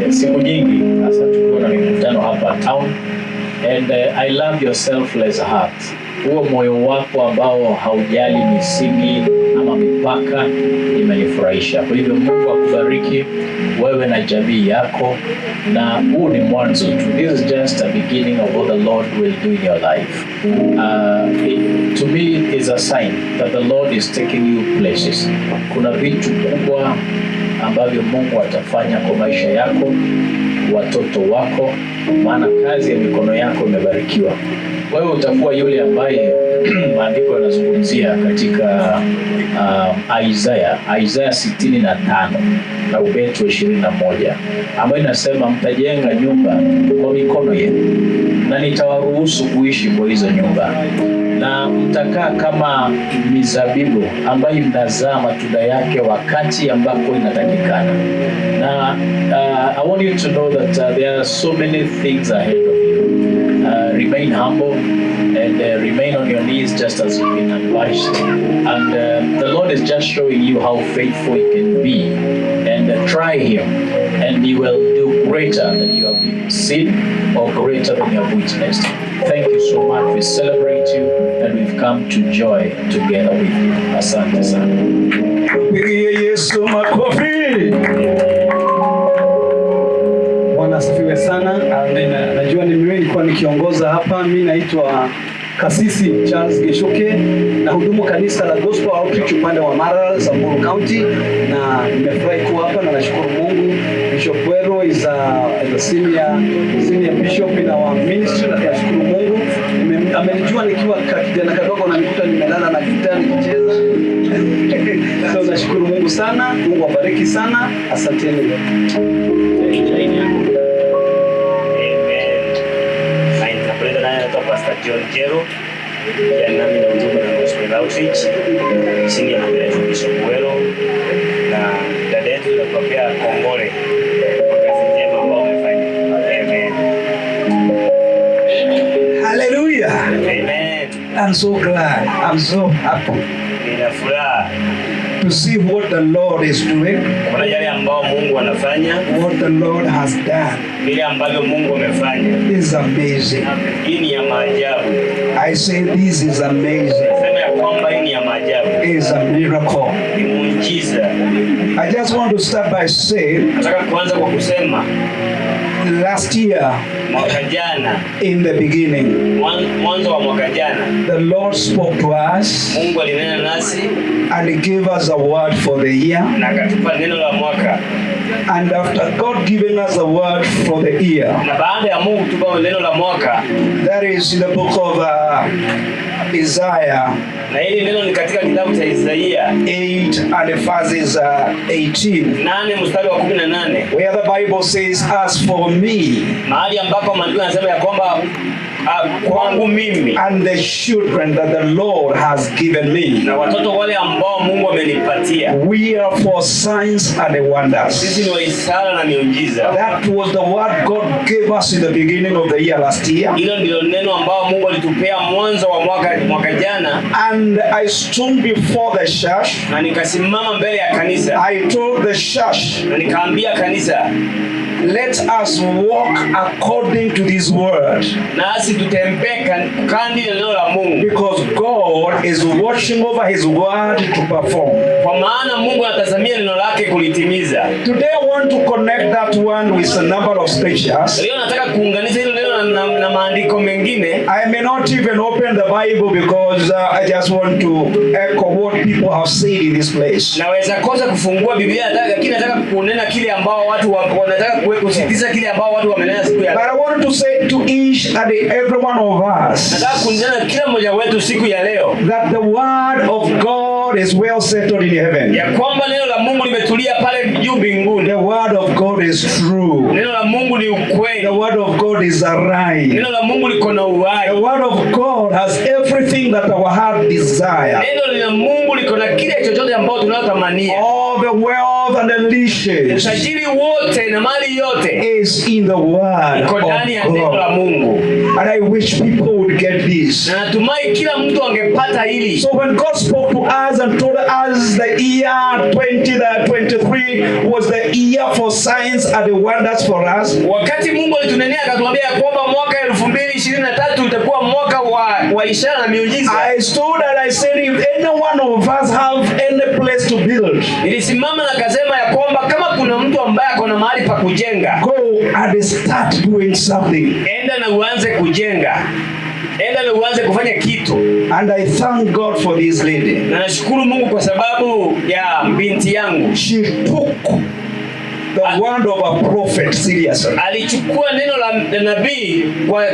siku nyingi, hasa tukiwa na mikutano hapa town, and I love your selfless heart. Huo moyo wako ambao haujali misingi ama mipaka imenifurahisha. Kwa hivyo Mungu akubariki wewe na jamii yako, na huu ni mwanzo tu. This is just a beginning of what the Lord will do in your life. To me is a sign that the Lord is taking you places. Kuna vitu kubwa ambavyo Mungu atafanya kwa maisha yako, watoto wako, maana kazi ya mikono yako imebarikiwa. Wewe utakuwa yule ambaye maandiko yanazungumzia katika Isaiah 65 na ubeti wa 21, ambayo inasema, mtajenga nyumba kwa mikono yenu na nitawaruhusu kuishi kwa hizo nyumba, na mtakaa kama mizabibu ambayo inazaa matunda yake wakati ambapo inatakikana. Na I want you to know that there are so many things ahead of you. Remain humble and remain on your knees just as you've been advised. And the Lord is just showing you how faithful He can be. And try Him, and He will do greater than you have seen or greater than you have witnessed. Thank you so much. We celebrate you and we've come to joy together with you. Asante sana. Pigie Yesu makofi. Bwana asifiwe sana. Amina. Najua ni mimi nilikuwa nikiongoza hapa. Mimi naitwa Kasisi Charles Geshuke na hudumu kanisa la Gospel Outreach upande wa Maralal, Samburu County, na nimefurahi kuwa hapa na nashukuru Mungu. Bishop Wero is a senior bishop in our ministry na tunashukuru Mungu. Amenijua nikiwa kijana kadogo na nikuta nimelala na gitaa nikicheza. So nashukuru Mungu sana. Mungu awabariki sana. Asanteni. Amen. Na interpreter naye anaitwa Pastor John Jero. Pia nami na hudumu na Gospel Outreach chini ya mama yetu Bishop Wero, na dada yetu tunakuambia kongole kwa kazi njema ambayo umefanya. Amen. Hallelujah. Amen. I'm so glad. I'm so happy Nina furaha to see what the Lord is doing, kuona yale ambao Mungu anafanya, what the Lord has done. Vile ambavyo Mungu amefanya. This is amazing. Hii ni ya maajabu. I say this is amazing. Nasema ya kwamba hii ni ya maajabu. It's a miracle. Ni muujiza. I just want to start by saying Nataka kuanza kwa kusema last year mwaka jana, in the beginning, mwanzo wa mwaka jana, the Lord spoke to us Mungu alinena nasi and He gave us a word for the year. Na akatupa neno la mwaka. And after God giving us a word for the year, Na baada ya Mungu kutupa neno la mwaka, that is in the book of Isaiah na hili neno ni katika kitabu cha Isaia 8 and verses 18, 8 mstari wa 18, where the Bible says, "As for me mahali ambapo maandiko yanasema ya kwamba kwangu mimi and the children that the Lord has given me, na watoto wale ambao Mungu amenipatia, we are for signs and wonders." Sisi ni wa ishara na miujiza. That was the word God gave us in the beginning of the year last year. Hilo ndilo neno ambao Mungu alitupea mwanzo wa mwaka jana. And I stood before the church. Na nikasimama mbele ya kanisa. I told the church, Na nikaambia kanisa, let us walk according to this word. Nasi tutembee kadri ya neno la Mungu. Because God is watching over his word to perform. Kwa maana Mungu anatazamia neno lake kulitimiza. Today I want to connect that one with a number of scriptures. Leo nataka kuunganisha hilo neno na maandiko mengine. I may not even open the Bible because I just want to echo what people have said in this place. Naweza kosa kufungua Biblia lakini nataka kunena kile ambao watu wanataka kusisitiza kile ambao watu wamenena siku ya But leo. I want to say to each and every one of us Nataka kunena kila mmoja wetu siku ya leo that the word of God is well settled in heaven. ya kwamba neno la Mungu limetulia pale juu mbinguni. The word of God is true. Neno la Mungu ni ukweli. The word of God is alive. Neno la Mungu liko na uhai. The word of God has everything that our heart desires. Neno la Mungu liko na kile chochote ambao tunayotamania. All the wealth wealth and the riches Utajiri wote na mali yote is in the word iko of ndani ya neno la God. Mungu, And I wish people would get this. na natumai kila mtu angepata hili. So when God spoke to us and told us the year 2023 was the year for signs and the wonders for us, Wakati Mungu alitunenea akatuambia ya kwamba mwaka 2023 utakuwa mwaka wa ishara na miujiza, I stood and I said, if any one of us have any place to build, nilisimama na kasema ya kwamba kama kuna mtu ambaye ako na mahali pa kujenga, go and start doing something. Enda na uanze kujenga, enda na uanze kufanya kitu. And I thank God for this lady. Na nashukuru Mungu kwa sababu ya binti yangu. She took the word of a prophet seriously. Alichukua neno la nabii kwa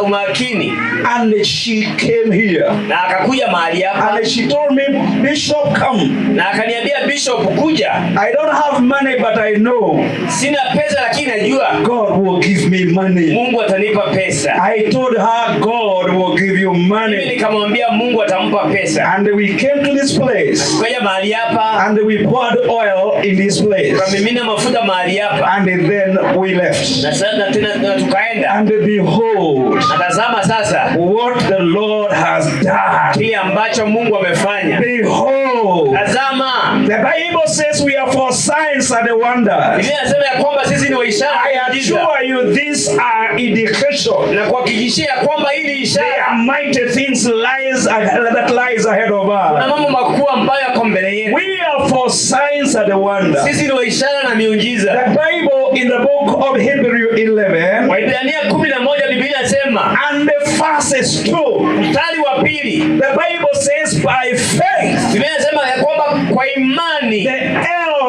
umakini. And she came here. Na akakuja mahali hapa. And she told me, Bishop, come. Na akaniambia, Bishop, kuja. I don't have money, but I know Sina pesa lakini najua God will give me money. Mungu atanipa pesa. I told her God will give you Mimi money. nikamwambia Mungu atampa pesa. And we came to this place. Tukaja mahali hapa, And we poured oil in this place. tukamimina mafuta mahali hapa. And then we left. Na sasa tena na tukaenda. And behold, Na tazama sasa what the Lord has done. kile ambacho Mungu amefanya. Behold, Tazama, the Bible says we are for signs and wonders. Biblia inasema ya kwamba sisi ni wa ishara I na miujiza. assure you, these are indication. Na kuhakikishia kwamba hii ni There ishara. are mighty things that lies ahead of Kuna us. mambo makuu ambayo yako mbele yetu. We are for signs and wonders. Sisi ni wa ishara na miujiza. The Bible in the book of Hebrew 11 Waibrania 11 Biblia inasema and the verses 2, mstari wa pili, the Bible says by faith Biblia inasema ya kwamba kwa imani the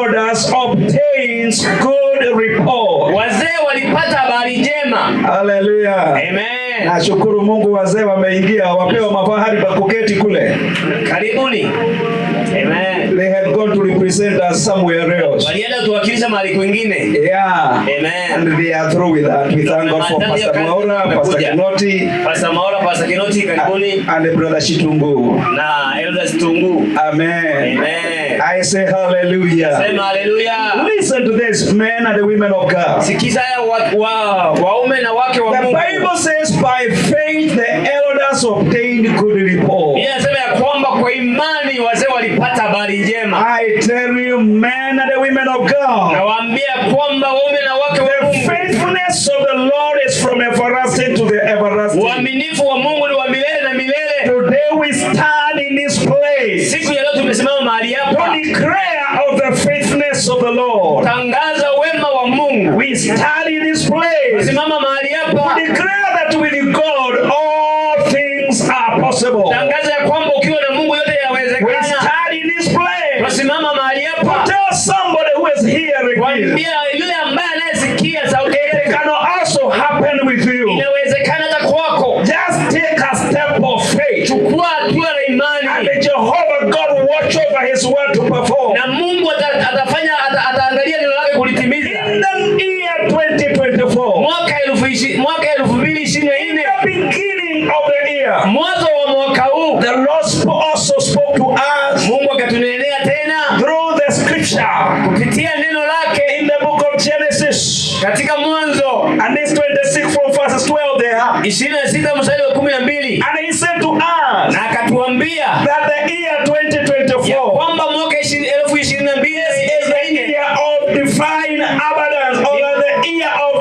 elders obtains good report. wazee walipata habari njema. Hallelujah. Amen. Nashukuru Mungu wazee wameingia, wapewa mafahari pa kuketi kule. Karibuni. Amen. They had gone to represent us somewhere else. Walienda kutuwakilisha mahali kwingine. Yeah. Amen. And they are through with that. We thank God for Pastor Maura, Pastor Kinoti, Pastor Maura, Pastor Kinoti, karibuni and Brother Shitungu. na Elder Situngu. Amen. Amen. I say hallelujah. Sema haleluya. Listen to this, men and the women of God. Sikiza haya waume na wake wa The Mungu. Bible says by faith the elders obtained good report. Biblia inasema ya kwamba kwa imani wazee walipata habari njema. I tell you, men and the women of God, Nawaambia kwamba waume na wake wa the Mungu, faithfulness of the Lord is from everlasting to the everlasting. uaminifu wa Mungu ni wa milele na milele. Today we stand in this place Siku ya leo tumesimama mahali to hapa declare of the faithfulness of the Lord. tangaza wema wa Mungu. We stand in this place Tumesimama mahali to hapa declare that with God all things are possible. tangaza ya kwamba ukiwa na Mungu yote We yanawezekana. stand in this place Tunasimama mahali to hapa tell somebody who is hearing this, kuambia yule ambaye anayesikia sauti it yetu, can also happen with you. inawezekana hata kwako. Just take a step of faith. Chukua hatua la imani And Jehovah God watch over his word to perform. na Mungu atafanya ataangalia neno lake kulitimiza. In the year 2024, Mwaka 2024, the beginning of the year, mwanzo wa mwaka huu, the Lord also spoke to us Mungu akatunenea tena through the scripture kupitia neno lake in the book of Genesis. katika Mwanzo And this 26 from verses 12 there. 26 mstari wa 12, And he said to us na akatuambia that the year ya 2024 kwamba mwaka 2022 is the year of divine abundance, or the year of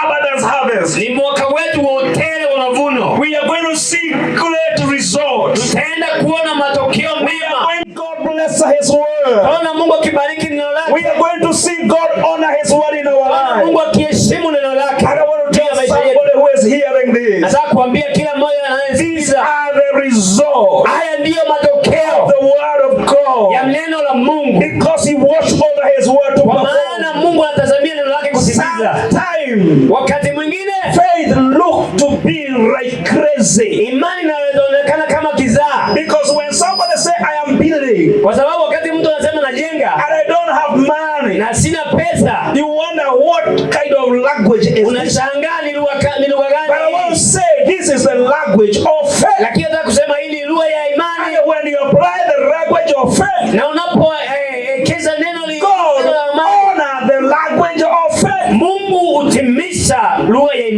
abundance harvest. ni mwaka wetu wa utele wa mavuno. We are going to see great results. Tutaenda kuona matokeo We are mema. going God bless his word. Tunaona Mungu akibariki neno lake. We are going to see God honor his word in our Tunaona life. Mungu akiheshimu neno lake. And I want to Juu ya tell maisha yetu. somebody who is hearing this. Nataka kuambia kila mmoja These anayesikiza, are the results haya ndiyo matokeo of the word of ya God. neno la Mungu, Because he watched over his word to kwa perform. maana Mungu anatazamia neno lake kutimiza. Sometimes Wakati mwingine faith look to be like crazy. imani inaonekana kama kizaa, Because when somebody say I am building kwa sababu wakati mtu anasema najenga and I don't have money, na sina pesa, you wonder what kind of language is this. unashangaa ni lugha But I want to gani? say this is the language of faith. Lakini nataka kusema hii ni lugha ya imani. And when your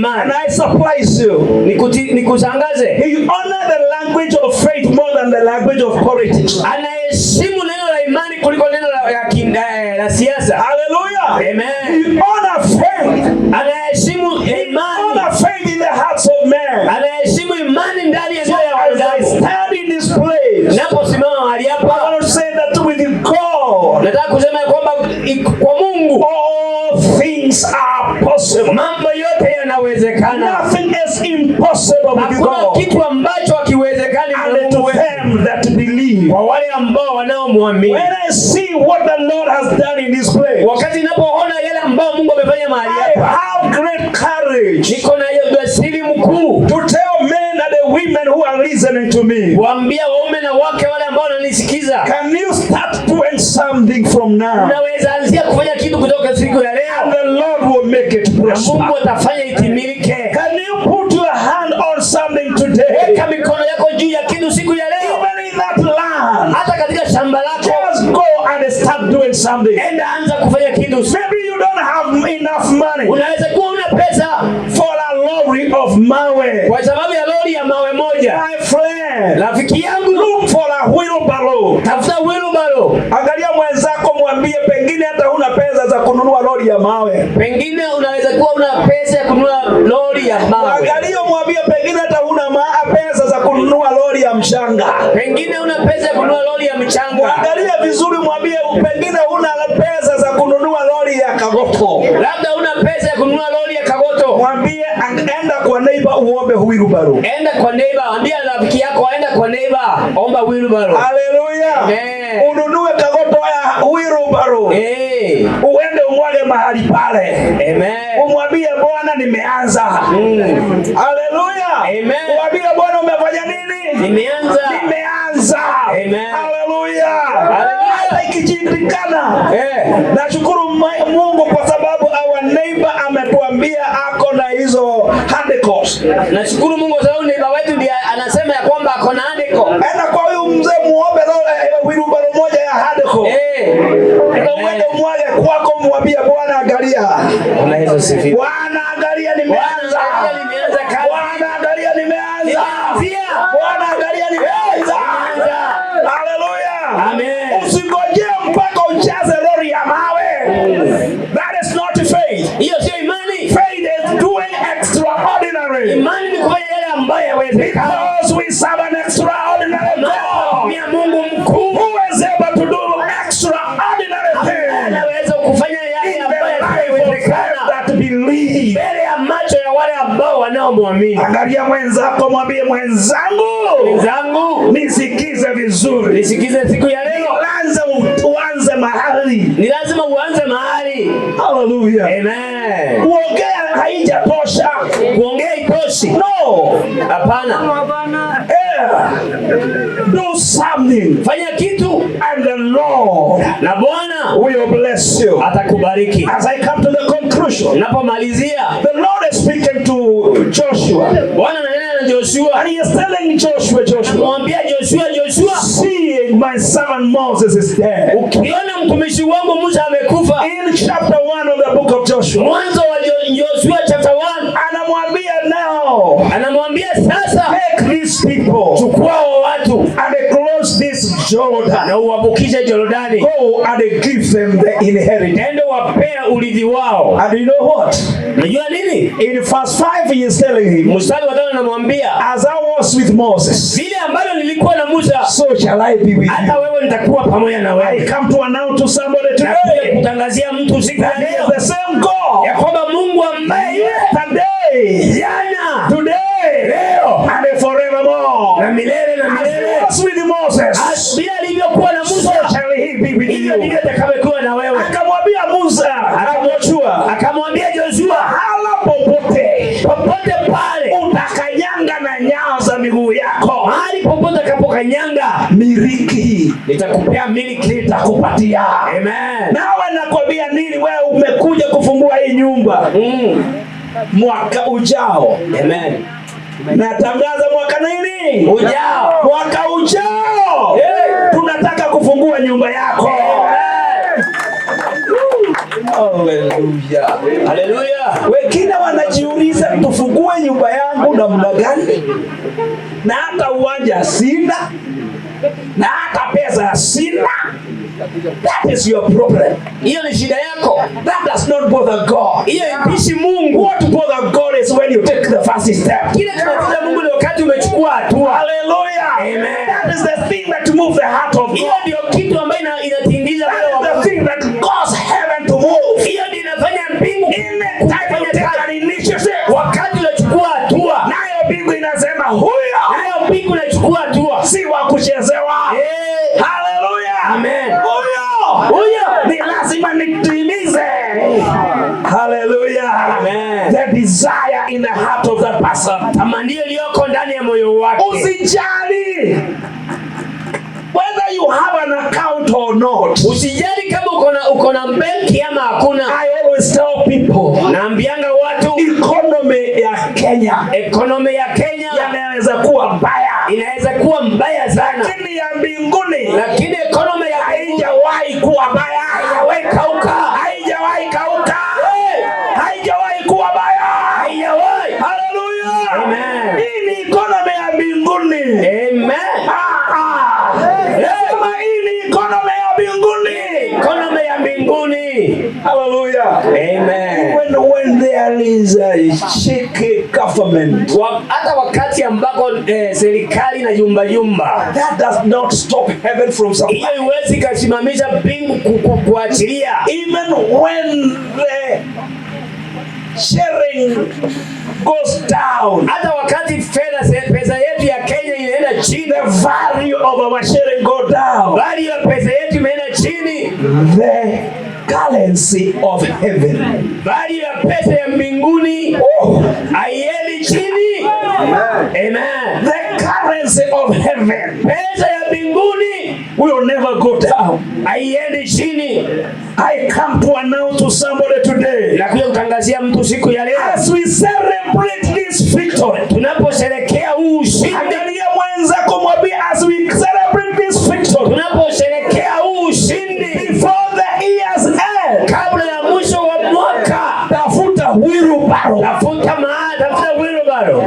imani. And I surprise you. Nikushangaze. He honor the language of faith more than the language of politics. Anaheshimu neno la imani kuliko neno la siasa. Hallelujah. Amen. He honor faith. Anaheshimu imani. Honor faith in the hearts of men. Anaheshimu imani ndani ya So mioyo ya as I wanadamu. stand in this place, Naposimama mahali I hapa, want to say that with God, nataka kusema ya kwamba kwa Mungu all things are possible. Mambo yote yanawezekana. Nothing is impossible with Hakuna God. kitu ambacho hakiwezekani na And to Mungu wetu. them that believe. Kwa wale ambao wanaomwamini. When I see what the Lord has done in this place, Wakati ninapoona yale ambayo Mungu amefanya mahali I hapa, have great courage niko na ujasiri mkuu to tell men and the women who are listening to me, kuambia waume na wake wale ambao wananisikiza, can you start doing something from now? unaweza anzia kufanya kitu kutoka siku ya And leo, the Lord will make it na prosper. Mungu atafanya itimilike. Can you put your hand on something today? Weka mikono yako juu ya kitu siku ya leo, Even in that land, hata katika shamba lako, just go and start doing something. enda anza kufanya kitu. Maybe you don't have enough money Unaweza kuwa una pesa for a lorry of mawe. kwa sababu ya lori ya mawe moja. My friend, Rafiki yangu, look for a wheelbarrow. tafuta wheelbarrow. Angalia mwenzako, mwambie pengine hata huna pesa za kununua lori ya mawe. Pengine unaweza kuwa una pesa ya kununua lori ya mawe. Angalia mwambie pengine hata huna pesa za kununua lori ya mchanga. Pengine una pesa ya kununua lori ya mchanga. Angalia vizuri, mwambie pengine huna pesa za kununua lori ya kagoto. Labda una pesa ya kununua lori ya kagoto. Mwambie enda kwa neighbor uombe wheelbarrow. Enda kwa neighbor, ambia rafiki yako enda kwa neighbor, omba wheelbarrow. Haleluya. Amen. Ununue kagoto ya wheelbarrow. Eh. Uende umwage mahali pale. Amen. Umwambie Bwana nimeanza. Haleluya. Amen. Umwambie Bwana umefanya nini? Nimeanza. Nimeanza. Amen. Haleluya. Haleluya. Hata ikishindikana. Eh. Nashukuru Mungu kwa sababu our neighbor ametuambia ako na hizo handicrops. Nashukuru Mungu kwa sababu neighbor wetu ndiye anasema ya kwamba ako na handicap. Enda kwa huyu mzee muombe wheelbarrow moja ya handicap. Eh. Na uende umwage kwako, mwambie Bwana angalia. Bwana Yesu asifiwe. Bwana angalia nimeanza. Bwana angalia nimeanza kazi. Bwana angalia nimeanza. Nimeanzia. Bwana angalia nimeanza. Nimeanza. Haleluya. Amen. Usingojee mpaka ujaze lori ya mawe. That is not faith. Hiyo sio imani. Faith is doing extraordinary. Imani ni kufanya yale ambayo hayawezekani. Because we serve an extraordinary God Ni Mungu mkuu who is able to do extraordinary things anaweza kufanya yale in the ambayo life of them yasiyowezekana that believe. mbele ya macho ya wale ambao wanaomwamini. Angalia mwenzako, mwambie mwenzangu, Mwenzangu, nisikize vizuri. nisikize siku ya leo, Anza uanze mahali. ni lazima uanze mahali. Haleluya. Amen. Kuongea haijatosha. Kuongea itoshi. No. Hapana. Do something Fanya kitu and the Lord na Bwana will bless you. atakubariki. As I come to the conclusion, Napomalizia, the Lord is speaking to Joshua Bwana ananena na Joshua, and he is telling Joshua, Joshua, anamwambia Joshua, Joshua, seeing my servant Moses is dead. ukiona mtumishi wangu Musa amekufa, In chapter 1 of the book of Joshua, mwanzo wa Joshua chapter 1 anamwambia now, anamwambia sasa, take these people chukua hao watu and cross this Jordan. na uwavukishe Jordani, Go and give them the inheritance. ende wapea urithi wao. And you know what? Unajua nini? In verse 5, he is telling him, Mstari wa 5 anamwambia As I was with Moses, vile ambavyo nilikuwa na Musa, so shall I be with hata you. wewe nitakuwa pamoja na I wewe. come to announce to somebody Nakuja today kutangazia mtu siku ya that he is leo the same God ya kwamba Mungu ambaye yule yesterday, jana, today, leo and forevermore. na milele na As he milele, was with Moses, vile alivyokuwa na so Musa, shall he be with hivyo you. ndivyo atakavyokuwa na wewe. Akamwambia Musa, Joshua, Akamwambia Joshua, mahala popote popote pale utakanyanga na nyayo za miguu yako, mahali popote utakapokanyanga, miliki nitakupea miliki. nitakupatia. Amen. Nawe nakwambia nini? Wewe umekuja kufungua hii nyumba mwaka ujao. Amen. Natangaza mwaka nini? Ujao. Mwaka ujao. Yeah. Tunataka kufungua nyumba yako. Amen. Haleluya. Haleluya. Wengine wanajiuliza tufungue nyumba yangu namna gani? Na hata uwanja sina, na hata pesa sina. That is your problem. Hiyo ni shida yako. That does not bother God. Hiyo haitishi Mungu. What bother God is when you take the first step. Kile kinachotia Mungu ni wakati umechukua hatua. Hallelujah. Amen. That is the thing that moves the heart of Hiyo God. ndio kitu ambayo inatingiza That moyo is wa the Mungu. thing that causes heaven to move. Hiyo ndio inafanya mbingu Anytime you take an initiative, wakati unachukua hatua, nayo mbingu inasema huyo nayo mbingu inachukua hatua. si wa kuchezewa. Eh. Hallelujah. Amen. Huyo Huyo ni lazima nitimize. Hallelujah. Amen. The desire in the heart of that person. Tamanio iliyoko ndani ya moyo wake. Usijali whether you have an account or not. Usijali kama uko na benki ama hakuna. I always tell people, Naambianga watu economy ya Kenya economy ya Kenya yanaweza kuwa mbaya, inaweza kuwa mbaya sana, lakini ya mbinguni lakini economy ya haijawahi kuwa mbaya, haijawahi kauka, haijawahi kauka, haijawahi kuwa mbaya. haijawahi. Hallelujah. Amen. Hii ni economy ya mbinguni. Amen. Ah, ah. Nasema hii ni economy ya mbinguni. Economy ya mbinguni. Hallelujah. Amen. Even when there is a shaky government, Hata wakati ambako serikali na yumba yumba, that does not stop heaven from supplying. hiyo iwezi ikasimamisha mbingu kuachilia. Even when the sharing goes down, Hata wakati fedha pesa yetu ya Kenya inaenda chini, the value of our sharing go down, value ya pesa yetu imeenda chini, the currency of heaven, value ya pesa ya mbinguni oh, haiendi chini. Amen. the currency of heaven Pesa ya mbinguni will never go down. haiendi chini. I come to announce to somebody today, Nakuja kutangazia mtu siku ya leo, as we celebrate this victory, tunaposherekea huu ushindi, angalia mwenzako mwambie, as we celebrate this victory, tunaposherekea huu ushindi, before the year's end, kabla ya mwisho wa mwaka, tafuta wheelbarrow. tafuta tafuta wheelbarrow.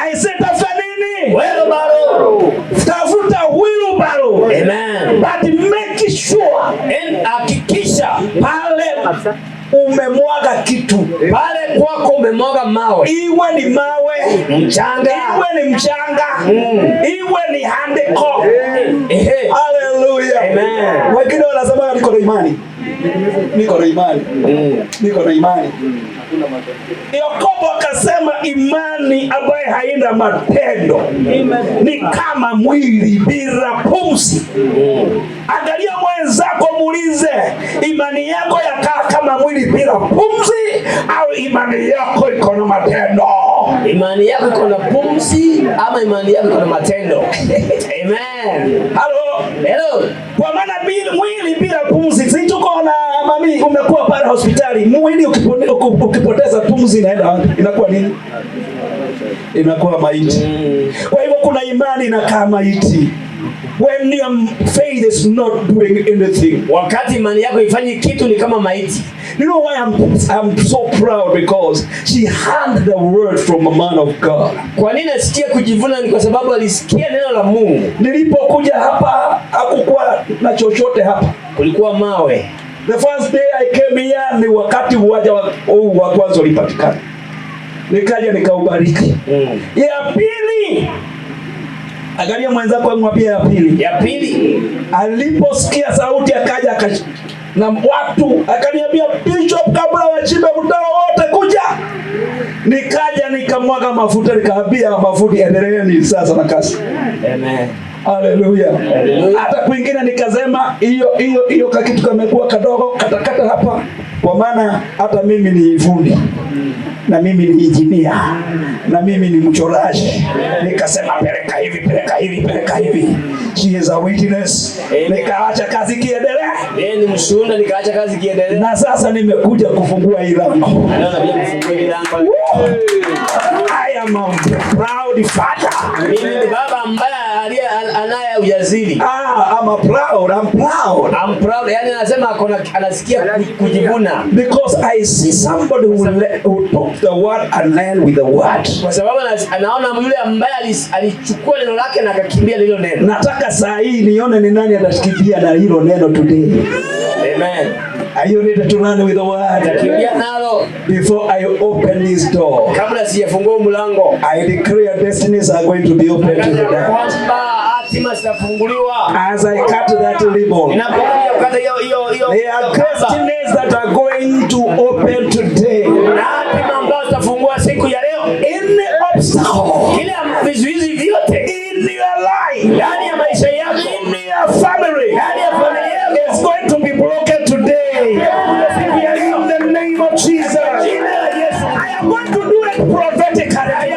I say tafuta nini? Wheelbarrow. Tafuta wheelbarrow. Amen. But make sure And hakikisha pale umemwaga kitu, pale kwako umemwaga mawe, iwe ni mawe, mchanga, iwe ni mchanga, iwe ni handiko. Ehe. Hallelujah. Amen. Wengine wanasema niko na imani, niko na imani, niko na imani. Yakobo akasema imani ambaye haina matendo ni kama mwili bila pumzi. Angalia mwenzako, muulize, imani yako yakaa kama mwili bila pumzi au imani yako iko na matendo? Imani yako iko na pumzi ama imani yako iko na matendo? Amen. Halo. Hello. Kwa maana mwili bila pumzi, si tuko na mami, umekuwa pale hospitali, mwili ukipoteza pumzi inaenda wapi? Inakuwa nini? Inakuwa maiti. Kwa hivyo kuna imani inakaa maiti. When your faith is not doing anything. Wakati imani yako ifanyi kitu ni kama maiti. You know why I'm so proud? Because she heard the word from a man of God. Kwa nini nasikia kujivuna? Ni kwa sababu alisikia neno la Mungu. Nilipokuja hapa hakukuwa na chochote hapa. Kulikuwa mawe. The first day I came here ni wakati uwanja wa kwanza ulipatikana. Nikaja nikaubariki. Ya pili, angalia mwenzako mwambie ya pili. Ya pili, Aliposikia sauti akaja na watu akaniambia, Bishop, kabla wachimbe mtaro wote kuja. Nikaja nikamwaga mafuta, nikaambia mafuta, endeleeni sasa na kazi. Amen. Haleluya. Hata kwingine nikasema hiyo hiyo hiyo kakitu kamekuwa kadogo, katakata hapa, kwa maana hata mimi ni fundi na mimi ni injinia na mimi ni mchoraji. Nikasema peleka hivi, peleka hivi, peleka hivi. She is a witness. Nikaacha kazi kiendelea. Yeye ni mshuhuda, nikaacha kazi kiendelea. Na sasa nimekuja kufungua hii lango. Leo nakuja kufungua hili lango. I am a proud father. Mimi ni baba ambaye anaye ujasiri. Ah, I'm a proud, I'm proud. I'm proud. Yani anasema anasikia kujivuna. Because I see somebody who took the word and ran with the word. Kwa sababu anaona yule ambaye alichukua neno lake na akakimbia lilo neno. Nataka saa hii nione ni nani atakimbia na hilo neno today. Amen. Are you ready to run with the word? Takimbia nalo. Before I open this door, kabla sijafungua mlango, I declare destinies are going to be opened to the night. Kwamba hatima zitafunguliwa. As I cut that ribbon, ninapokuja kukata hiyo there are destinies that are going to open today. Na hatima ambazo zitafungua siku ya leo. Any obstacle, kila vizuizi vyote in your life, ndani ya maisha yako, in your family, ndani ya familia yako, is going to be broken today. In the name of Jesus. I am going to do it prophetically.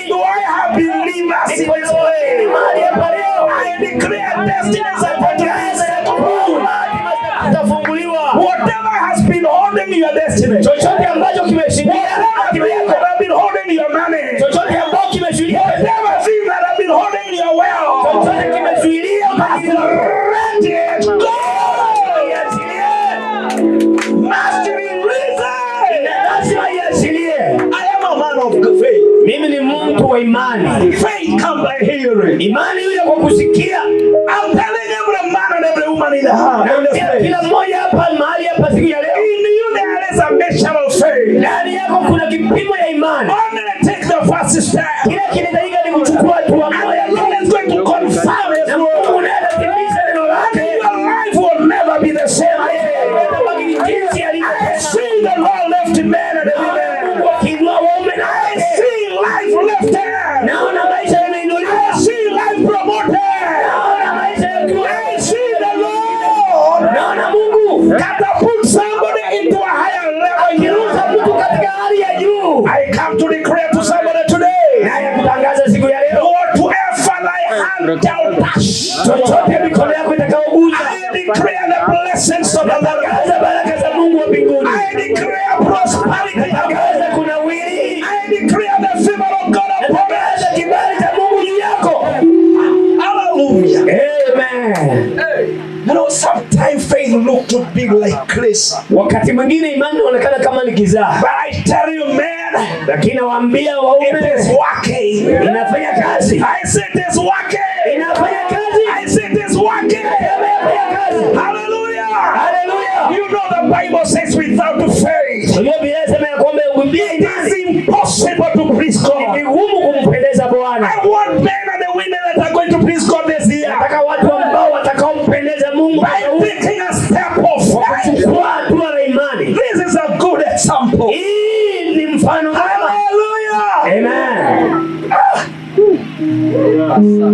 Do I have believers in this place? I declare destinies are going to be set free. Whatever has been holding your destiny, whatever that have been holding your money, whatever thing that have been holding your wealth, let it go. Must be risen. I am a man of faith. Mimi ni mtu wa imani. Faith comes by hearing. Imani huja kwa kusikia. I'm telling every man and every woman in the house. Kila mmoja hapa mahali hapa siku ya leo. In you there is a measure of faith. Ndani yako kuna kipimo ya imani. Only take the first step. Kila kinahitajika ni kuchukua hatua moja. And the Lord is going to confirm his word. Mungu naye atatimiza neno lake. Your life will never be the same again. I see the Lord lift men and women. Mungu akiinua waume na I see life lifted. Naona maisha yameinuliwa. I see life promoted. Naona maisha yakiwa. I see the Lord. Naona Mungu catapult somebody into a higher level. Akirusha mtu katika hali ya juu. I come to declare to somebody today. Naye kutangaza siku ya leo. Whatever thy hand shall touch. Chochote mikono yako itakayogusa. I declare the blessings of the Lord. Natangaza baraka za Mungu wa mbinguni. I declare prosperity. Natangaza kunawiri. I declare the favor of God upon Natangaza us. kibali cha Mungu juu yako. Hallelujah. Amen. You know, sometimes faith look to be like crazy. Wakati mwingine imani inaonekana kama ni kizaa. But I tell you, man, lakini nawaambia waume, it is working. Inafanya kazi. I say it is working. Inafanya kazi. I say it is working. Inafanya kazi. Hallelujah. Hallelujah. You know the Bible says without faith, Unajua Biblia inasema ya kwamba bila it imani is impossible to please God. ni vigumu kumpendeza Bwana. I want men and the women that are going to please God this year. Nataka watu ambao watakaompendeza Mungu By taking a step of faith. kuchukua hatua la imani. This is a good example. Hii ni mfano mwema. Hallelujah. Amen.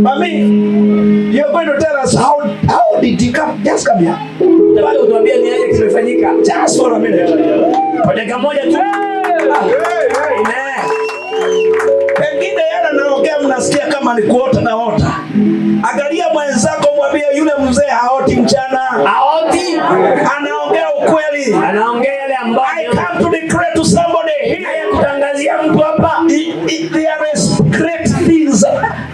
Mami, you're going to tell us how did he come? Just come here. Utakuja kutuambia ni aje kimefanyika. Just for a minute. Kwa dakika moja tu. Amen. Pengine yale naongea mnasikia kama ni kuota na ota. Angalia mwenzako mwambie yule mzee haoti mchana. Haoti. Anaongea ukweli. Anaongea yale ambayo I come to declare to somebody here. Haya kutangazia mtu hapa. There is great things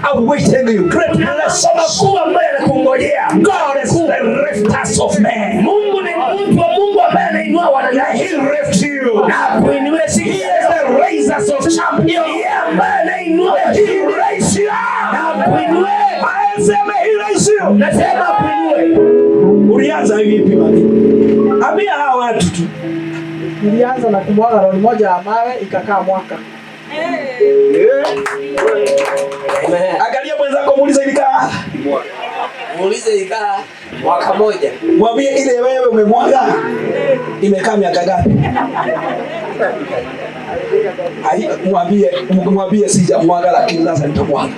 awaiting you. Great Kuna mambo blessings. makuu ambayo yanakungojea. God is the lifters of men. Mungu ni mtu wa Mungu ambaye anainua wanadamu. He lift you. Na kuinua siku He is the raisers of champions. Yeye ambaye anainua He raise you up. na kuinua. I say he raise you. Nasema kuinue. Ulianza vipi mami? Ambia hawa watu tu. Nilianza na kumwaga lori moja ya mawe ikakaa mwaka. Angalia mwenzako muulize ilikaa. Muulize ikaa mwaka moja. Mwambie ile wewe umemwaga imekaa miaka ngapi? Mwambie sijamwaga lakini sasa nitamwaga.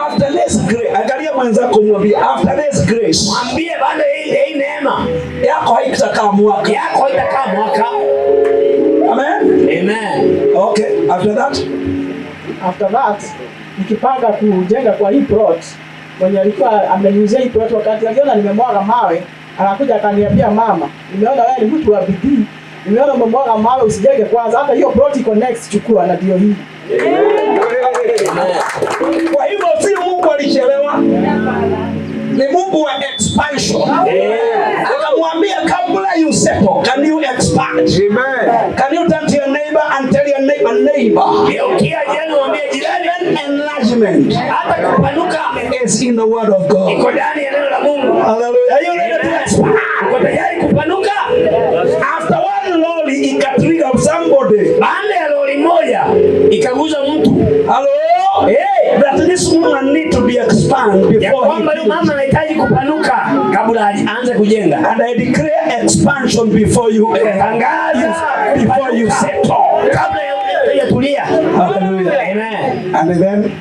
After this grace, angalia mwenzako mwambie after this grace. Mwambie baada ya hii neema yako haitakaa mwaka. Yako haitakaa mwaka. Amen. Amen. Okay, after that? After that, nikipanga kujenga kwa hii plot, mwenye alikuwa ameniuzia hii plot wakati aliona nimemwaga mawe, anakuja akaniambia, mama, nimeona wewe ni mtu wa bidii Nimeona umemwaga mawe, usijenge kwanza, hata hiyo plot iko next, chukua." Na ndio hii. Kwa hivyo si Mungu alichelewa, ni Mungu wa expansion. Akamwambia, kabla you settle, can you expand? Amen. Can you turn to your neighbor and tell your neighbor, "Neighbor, Geukia jirani mwambie jirani, even enlargement hata kupanuka is in the word of God." iko ndani ya neno la Mungu. Hallelujah. Are you ready to expand? Uko tayari kupanuka? After one lorry, ikatrigger somebody. Baada ya lori moja ikaguza mtu. Hello? Hey. That this woman need to be expand ya before kwamba he huyu mama anahitaji kupanuka kabla aanze kujenga. And I declare expansion before you Tangaza before you settle. Kabla ya hujatulia. Hallelujah. Amen. And then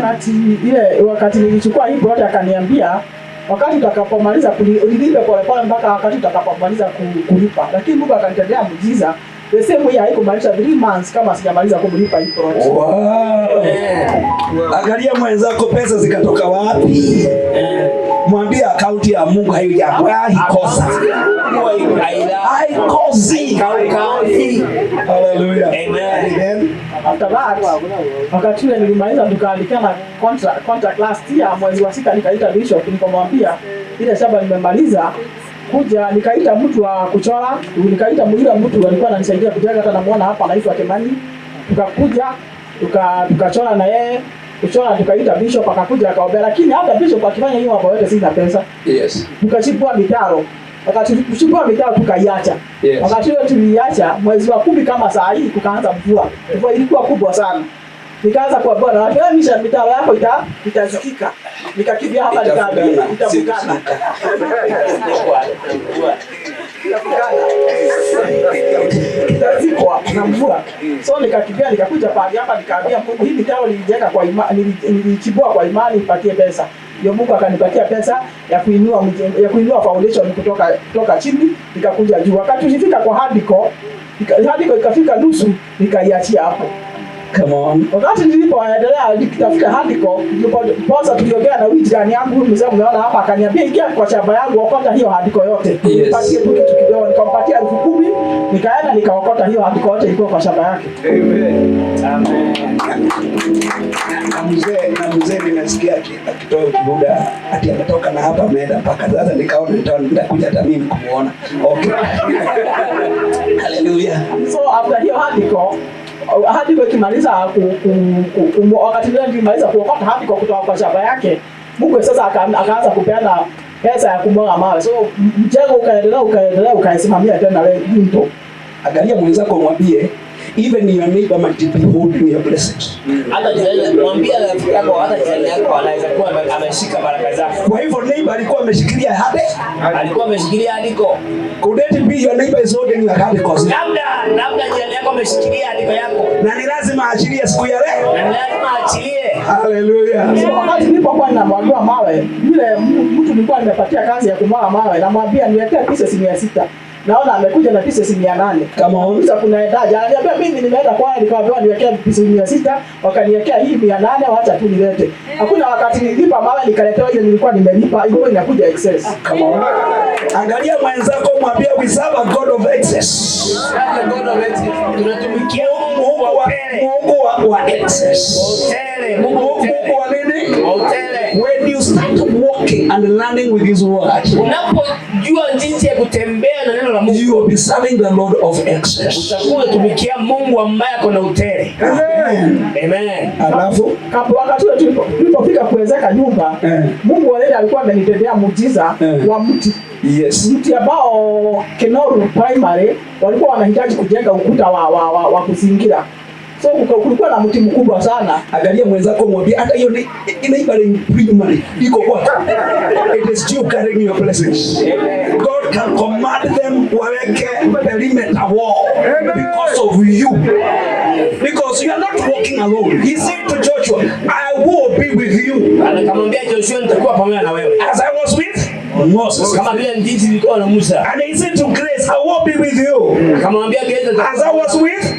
Wakati ile wakati nilichukua hii plot, akaniambia wakati utakapomaliza ulilipe polepole mpaka wakati utakapomaliza kulipa, lakini Mungu akanitendea muujiza the same way, haikumaanisha 3 months kama sijamaliza kumlipa hii plot. Wow. Angalia mwenzako, pesa zikatoka wapi? Mwambie akaunti ya Mungu haijawahi kosa. Haikosi. Hallelujah. Amen. And then After that, wakati ule nilimaliza tukaandikiana contract last year mwezi wa 6, nikaita bishop, nikamwambia ile shamba nimemaliza kuja, nikaita mtu wa kuchora, nikaita yule mtu alikuwa ananisaidia kujenga, hata namuona hapa, anaitwa Kimani. Tukakuja tukachora na yeye kuchora, tukaita bishop akakuja akaombea, lakini hata bishop akifanya hiyo mambo yote sina pesa. Tukachipua mitaro, wakati tulichipua mitaro tukaiacha. Wakati ule tuliiacha mwezi wa 10 kama saa hii, kukaanza mvua. Mvua ilikuwa kubwa sana. Nikaanza kuambiwa na watu, "Wewe misha mitaro yako itazikika." Nikakimbia hapa nikaambia Itafungana. itafungana. Itafungana. Itazikwa na mvua. So nikakimbia nikakuja pahali hapa nikaambia Mungu, hii mitaro nilijenga kwa imani, nilichibua kwa imani, nipatie pesa. Ndio Mungu akanipatia pesa ya kuinua foundation kutoka chini nikakuja juu. Wakati tulifika kwa hardcore, hardcore ikafika nusu, nikaiachia hapo. Come on. Wakati nilipoendelea nikitafuta hardcore, nilipoanza tuliongea na huyu jirani yangu, huyu mzee mmeona hapa, akaniambia ingia kwa shamba yangu okota hiyo hardcore yote. Nipatie tu kitu kidogo, nikampatia 10,000, nikaenda nikaokota hiyo hardcore yote ilikuwa kwa shamba yake. Amen. Amen. Na mzee nimesikia akitoa ushuhuda ati ametoka na hapa ameenda mpaka sasa, nikaona nitakuja hata mimi kumuona. Okay. Hallelujah. So after hiyo hardcore ikimaliza wakati ule nilimaliza kuokota hardcore kutoka kwa shamba yake, Mungu sasa akaanza kupeana pesa ya kumwaga mawe. So mjengo ukaendelea ukaendelea ukaisimamia tena leo mto. Angalia mwenzako mwambie, even your neighbor might be holding your blessings. Hata jirani, mwambie rafiki yako, hata jirani yako anaweza kuwa ameshika baraka zako. Kwa hivyo neighbor alikuwa ameshikilia hadi Alikuwa ameshikilia andiko. Could it be your neighbor is holding your hardcore? Labda jirani yako ameshikilia andiko yako. Na ni lazima aachilie siku ya leo. Na ni lazima aachilie. Hallelujah. So wakati nilipokuwa ninamwagiwa mawe, yule mtu nilikuwa nimepatia kazi ya kumwaga mawe, namwambia niletee pieces 600. Naona amekuja na pieces 800. Come on. Sasa kunaendaje? Ananiambia mimi nimeenda kwa nikaambiwa niwekee pieces 600, wakaniwekea hii 800, wacha tu nilete. Hakuna wakati nilipa mawe nikaletewa ile nilikuwa nimelipa, ilikuwa inakuja excess. Come on. Angalia mwenzako mwambie, we serve a God of excess. Serve the God of excess. Tunatumikia Mungu wa excess. Utele, Mungu wa utele. Mungu wa nini? Wa utele. When you start walking and learning with his word, Unapojua jinsi ya kutembea na neno la Mungu, you will be serving the Lord of excess. utakuwa unatumikia Mungu ambaye ako na utele. Amen. Amen. Alafu Wakati ule tulipofika kuwezeka nyumba, Mungu already alikuwa amenitendea muujiza wa mti. Mti ambao Kenoru Primary walikuwa wanahitaji kujenga ukuta wa kuzingira. So kulikuwa na mti mkubwa sana. Angalia mwenzako mwambie, hata hiyo ni neighboring primary iko kwako. It is you carrying your blessings. God can command them waweke perimeter wall because of you. Because you are not walking alone. He said to Joshua, "I will be with you." Akamwambia Joshua, nitakuwa pamoja na wewe. As I was with Moses. Kama vile jinsi nilikuwa na Musa. And he said to Grace, "I will be with you." Akamwambia Grace, As I was with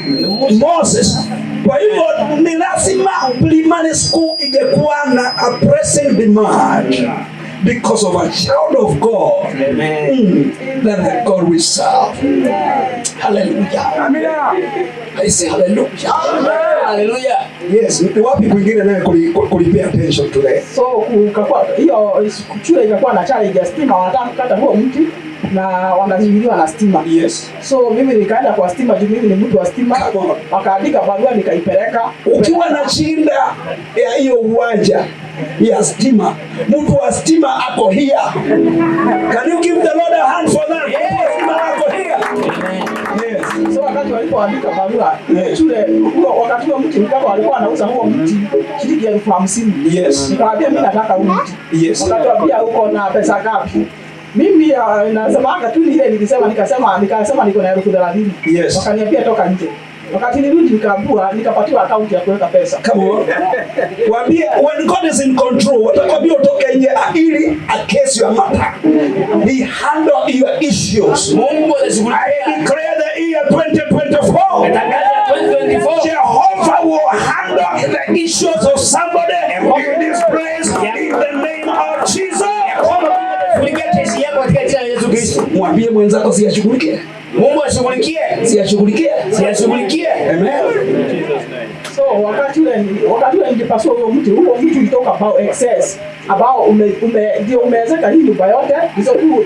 Moses. Kwa hivyo ni lazima primary school ingekuwa na a pressing demand Because of a child of God. Amen. That the God we serve. Hallelujah. I say hallelujah. Hallelujah. Yes, ni wapi kwingine naye kulipay attention today? So kukakuwa hiyo shule ikakuwa na challenge ya stima, wanataka kukata huo mti na wanazuiliwa na stima. Yes. So mimi nikaenda kwa stima juu mimi ni mtu wa stima, wakaandika barua nikaipeleka. Ukiwa na shinda ya hiyo uwanja ya stima, mtu wa stima ako here. Can you give the Lord a hand for that? Mtu wa stima ako here. Yes. So wakati walipoandika barua shule huo, wakati huo mti mkaka walikuwa wanauza huo mti shilingi 50,000. Yes. Nikawaambia mimi nataka huu mti. Yes. Wakatuambia uko na pesa ngapi? Mimi nasemaga tu ile nilisema, nikasema niko na 30,000. Yes. Wakaniambia toka nje. Wakati nirudi nikaambiwa, nikapatiwa akaunti ya kuweka pesa. Come on. Waambie when God is in control, watakwambia utoke nje ili a case your matter. He handle your issues. Mungu atashughulikia. I declare the year 2024. Natangaza 2024. Jehovah will handle the issues of somebody in this place in the name of Jesus. Shughulikia kesi yako katika jina la Yesu Kristo. Mwambie mwenzako siyashughulikie. Mungu ashughulikie. Siyashughulikie. Siyashughulikie. Amen. So wakati ule nilipasua huo mti ulitoka bao excess ambao ndio umeezeka hii nyumba yote. Hizo tu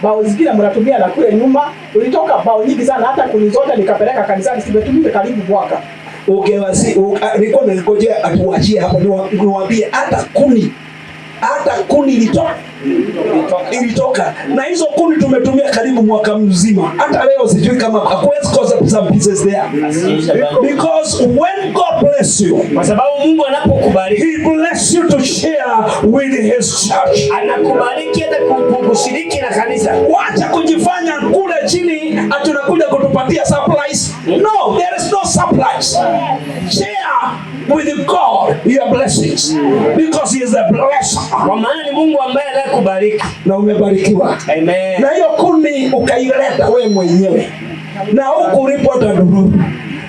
bao zingine mnatumia na kule nyuma ulitoka bao nyingi sana, hata kuni zote nikapeleka kanisani, zimetumika karibu mwaka. Nilikuwa ningojea atuachie hapo niwaambie hata kuni ilitoka na hizo kuni tumetumia karibu mwaka mzima. Hata leo sijui kama hakuwezi kosa some pieces there, because when God bless you, Kwa sababu Mungu anapokubariki, he bless you to share with his church. Anakubariki hata kushiriki na kanisa. Wacha kujifanya kule chini ati unakuja kutupatia supplies. No, there is no supplies. Share with God your blessings because he is a blesser. Kwa maana ni Mungu ambaye anayekubariki. Na umebarikiwa. Amen. Na hiyo kuni ukaileta we mwenyewe na huku ulipota dururu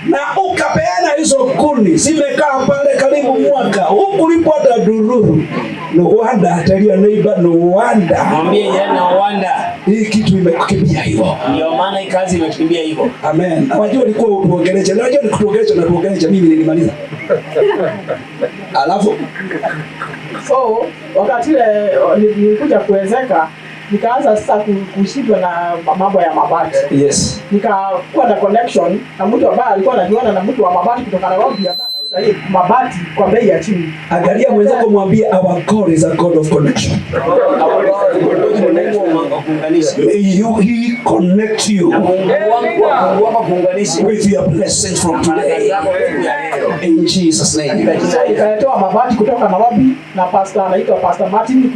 na ukapeana hizo kuni, zimekaa pale karibu mwaka, huku ulipota dururu. No wonder, tell your neighbor, no wonder. Mwambie jirani no wonder. Hii kitu imekukimbia hivyo. Ndio maana hii kazi imekimbia hivyo. Amen. Wajua ulikuwa utuongeleshe. Unajua ni kutuongelesha na tuongelesha, mimi nilimaliza. Alafu So wakati ile nilikuja kuezeka, nikaanza sasa kushindwa na mambo ya mabati. Nikakuwa na connection na mtu ambaye alikuwa anajuana na mtu wa mabati kutoka Nairobi ambaye anauza hii mabati kwa bei ya chini. Angalia mwenzako, mwambie our God is a God of connection. May you, he connect you Mungu wako kuunganisha with your blessings from today. In Jesus' name. So ikaletewa mabati kutoka Nairobi na pastor anaitwa Pastor Martin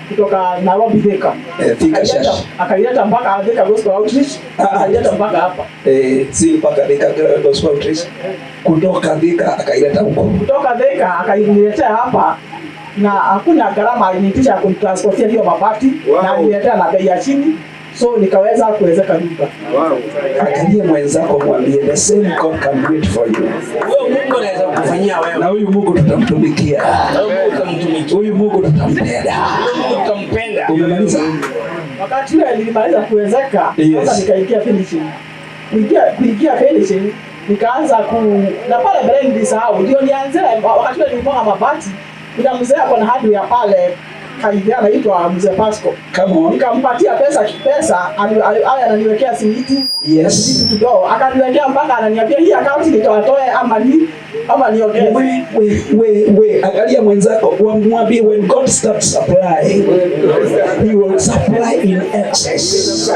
kutoka Nairobi Thika. Thika Church. Akaileta mpaka Thika Gospel Outreach, akaileta mpaka hapa. Si mpaka Thika Gospel Outreach. Kutoka Thika akaileta huko. Kutoka Thika akainiletea hapa na hakuna gharama aliniitisha ya kunitransportia hiyo mabati. Na aliniletea na bei ya chini, so nikaweza kuwezeka nyumba. Angalie mwenzako, mwambie the same God can do it for you. Huyo Mungu anaweza kukufanyia wewe. Na huyu Mungu tutamtumikia. Huyo Mungu utamtumikia. Huyu Mungu tutampenda. Huyo Mungu tutampenda. Umemaliza? Wakati ule nilimaliza kuwezeka, sasa nikaingia finishing. Kuingia finishing nikaanza ku na pale mbele nilisahau, ndio nianze wakati ule nilimwaga mabati. Kuna mzee ako na hardware pale Kaithia anaitwa Mzee Pasco. Come on. Nikampatia pesa awe ananiwekea simiti. Vitu kidogo. Akaniwekea mpaka ananiambia hii account nitoatoe ama niongeze. We, we, we, we, angalia mwenzako, mwambie when God starts supplying, he will supply in excess.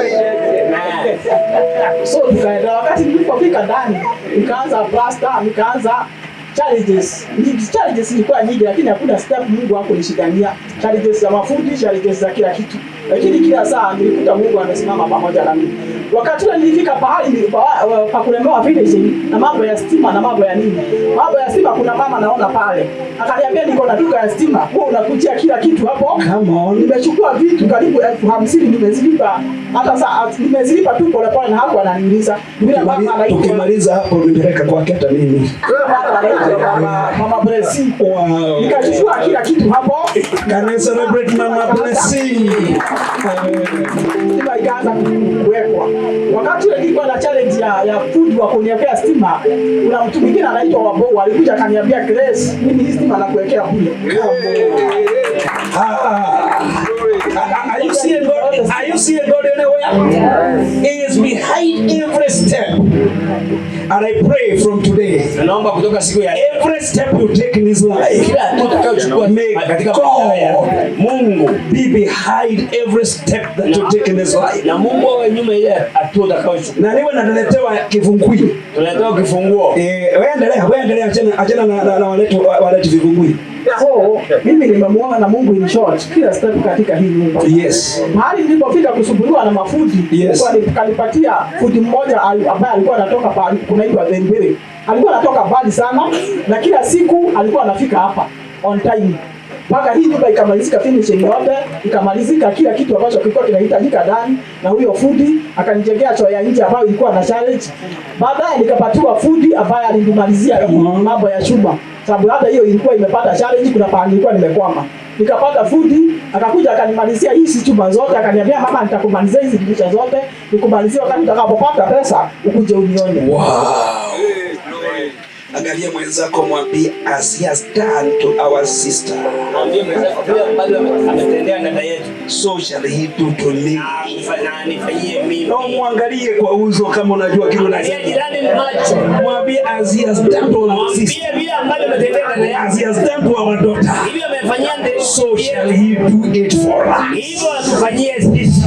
So tukaenda, wakati nilipofika ndani nikaanza plaster, nikaanza challenges nyingi. Challenges ilikuwa nyingi, lakini hakuna step Mungu hakunishindania. Challenges za mafundi, challenges za kila kitu, lakini kila saa nilikuta Mungu amesimama pamoja na mimi. Wakati ule nilifika pahali pa kulemewa finishing na mambo ya stima na mambo ya nini, mambo ya stima. Kuna mama naona pale akaniambia, niko na duka ya stima, wewe unakujia kila kitu hapo. Come on. Nimechukua vitu karibu 50,000 nimezilipa. Hata saa nimezilipa tu polepole na hapo ananiuliza. Yule mama anaitwa Tukimaliza hapo nipeleka kwake hata mimi. Yule mama anaitwa mama Blessy. Wow. Nikachukua kila kitu hapo. Can we celebrate Mama Blessy? Stima ikaanza kuwekwa. Wakati ule nilikuwa na challenge ya fundi wa kuniwekea stima, kuna mtu mwingine anaitwa Wabou alikuja akaniambia, Grace, mimi hii stima nakuwekea bure. Are you seeing God? Are you seeing God anywhere? Yes. He is behind every step. And I pray from today, Naomba kutoka siku ya leo, every step you take in this life, kila hatua utakayochukua may katika maisha haya, God Mungu be behind every step that you take in this life. na Mungu awe nyuma ile hatua utakayochukua. Na niwe naletewa kifungui. Tunaletewa kifunguo. Eh, wewe endelea, wewe endelea, achana na walete vifungui. So, mimi nimemuona na Mungu in short kila step katika hii nyumba. Yes. Mahali nilipofika kusumbuliwa na mafundi, Yes. Mungu akanipatia fundi mmoja ambaye alikuwa anatoka pahali kunaitwa Dhembere. Alikuwa anatoka mbali sana na kila siku alikuwa anafika hapa on time. Mpaka hii nyumba ikamalizika finishing yote, ikamalizika kila kitu ambacho kilikuwa kinahitajika ndani, na huyo fundi akanijengea choo ya nje ambayo ilikuwa na challenge. Baadaye nikapatiwa fundi ambaye alinimalizia hii mambo ya chuma, sababu hata hiyo ilikuwa imepata challenge, kuna pahali nilikuwa nimekwama. Nikapata fundi akakuja akanimalizia hizi chuma zote, akaniambia mama, nitakumalizia hizi dirisha zote, nikumalizie wakati utakapopata pesa ukuje unione. Wow. Angalia mwenzako mwambie as he has done to our sister. Mwambie mwenzako vile ambavyo ametendea dada yetu, So shall he do to me. na anifanyie mimi. Na muangalie kwa uso kama unajua kile Angalia unasema. jirani macho. Mwambie as he has done to our sister. Mwambie vile ambavyo ametendea dada As yangu. he has done to our daughter. Hivyo amefanyia ndio. So shall he do it for us. Hivyo atufanyie sisi.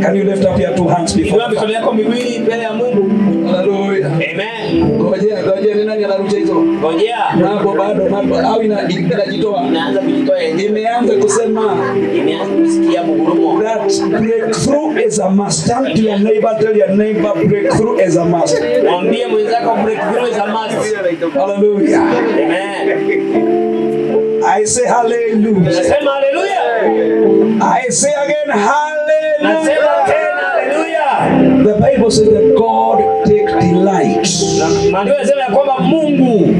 Can you lift up your two hands before? Inua mikono yako miwili mbele ya Mungu. Hallelujah. Amen. Ngojea, ngojea ni nani anarusha hizo? Ngojea. Hapo bado hapo au inajitoa. Inaanza kujitoa yenyewe. Imeanza kusema Imeanza kusikia mgurumo. That breakthrough is a must. Tell to your neighbor, tell your neighbor breakthrough is a must. Mwambie mwenzako breakthrough is a must. Hallelujah. Amen. I say hallelujah. Nasema haleluya. I say again Nasema hallelujah. tena haleluya. The Bible says that God take delight Maandiko yanasema ya kwamba Mungu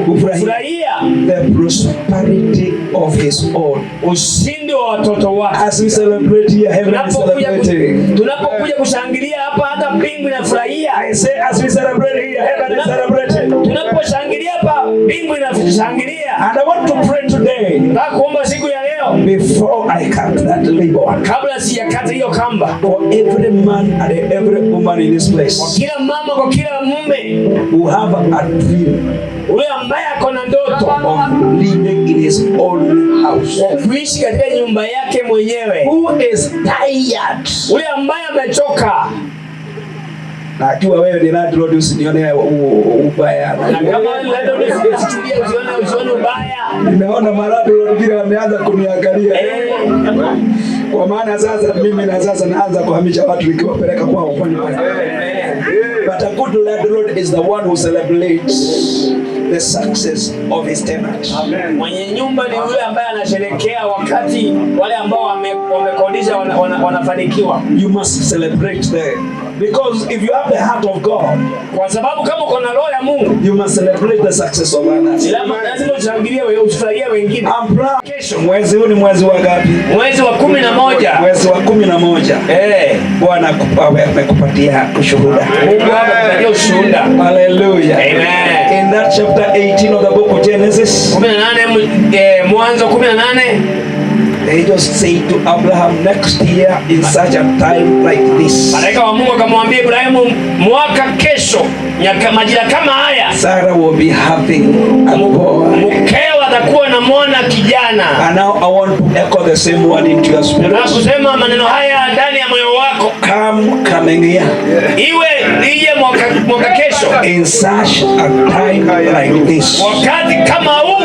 hufurahia furahia the prosperity of his own. ushindi wa watoto wake. As we celebrate here, heaven is celebrating. Tunapokuja kushangilia hapa, hata mbingu inafurahia. I say as we celebrate here, heaven is celebrating. Tunaposhangilia hapa, mbingu inashangilia. And I want to pray today Nataka kuomba siku ya leo, before I cut that ribbon kabla sijakata hiyo kamba, for every man and every woman in this place kila mama kwa kila mume who have a dream ule ambaye ako na ndoto of living in his own house, kuishi katika nyumba yake mwenyewe, who is tired. ule ambaye amechoka, Na akiwa wewe ni landlord usinionee ubaya. na kama wewe landlord usichukulie, usione ubaya. Nimeona malandlord vile wameanza kuniangalia. Kwa maana sasa mimi na sasa naanza kuhamisha watu nikiwapeleka kwao kwa nyumbani. But a good landlord is the one who celebrates the success of his tenant. Mwenye nyumba ni yule ambaye anasherehekea wakati wale ambao wamekodisha wanafanikiwa. You must celebrate them. Because if you have the heart of God, Kwa sababu kama uko na roho ya Mungu, you must celebrate the success of others. lazima ushangilie usifurahie wengine. I'm proud. Kesho Mwezi huu ni mwezi wa ngapi? Mwezi wa 11. Mwezi wa 11. Bwana amekupatia ushuhuda. Mungu amekupatia ushuhuda. Hallelujah. Amen. In that chapter 18 of the book of Genesis, 18, Mwanzo 18. They just say to Abraham, next year in such a time like this, Malaika wa Mungu akamwambia Ibrahimu, mwaka kesho majira kama haya, Sarah will be having a boy. Mkeo atakuwa na mwana kijana. And now I want to echo the same word into your spirit. Nataka kusema maneno haya ndani ya moyo wako. Come coming here. Iwe ije mwaka kesho. In such a time like this. Wakati kama huu.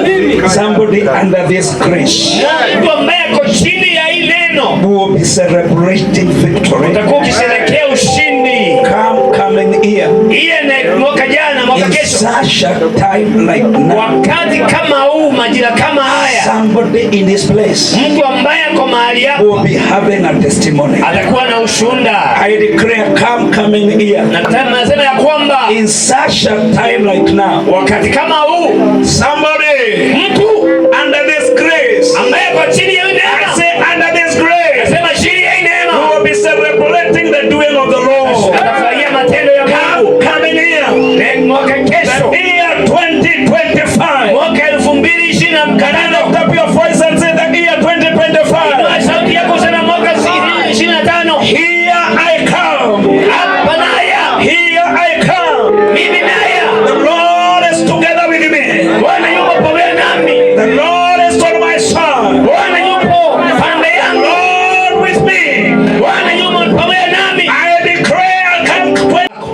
Somebody under this grace. Mtu ambaye ako chini ya hii neno. Will be celebrating victory. Utakuwa ukisherehekea ushindi. Come coming here. Iye Mwaka jana, mwaka In kesho. such a time like now, Wakati kama huu, majira kama haya, somebody in this place mtu ambaye ako mahali hapa will be having a testimony. Atakuwa na ushuhuda. I declare, come coming here. Nasema ya kwamba in such a time like now, wakati kama huu, somebody mtu under this grace, ambaye kwa chini ya hii neema, I say under this grace, nasema chini ya hii neema, we will be celebrating the doing of the Lord. Atafurahia matendo ya Mungu. Coming here, Mwaka kesho, the year 2025. Mwaka 2025. Can I lift up your voice and say the year 2025? Inua sauti yako useme mwaka 2025. Here I come. Hapa naya. Here I come. Mimi naya. The Lord is together with me. Bwana yupo pamoja nami. The Lord is on my side. Bwana yupo pande yangu. Lord with me. Bwana yupo pamoja nami. I declare come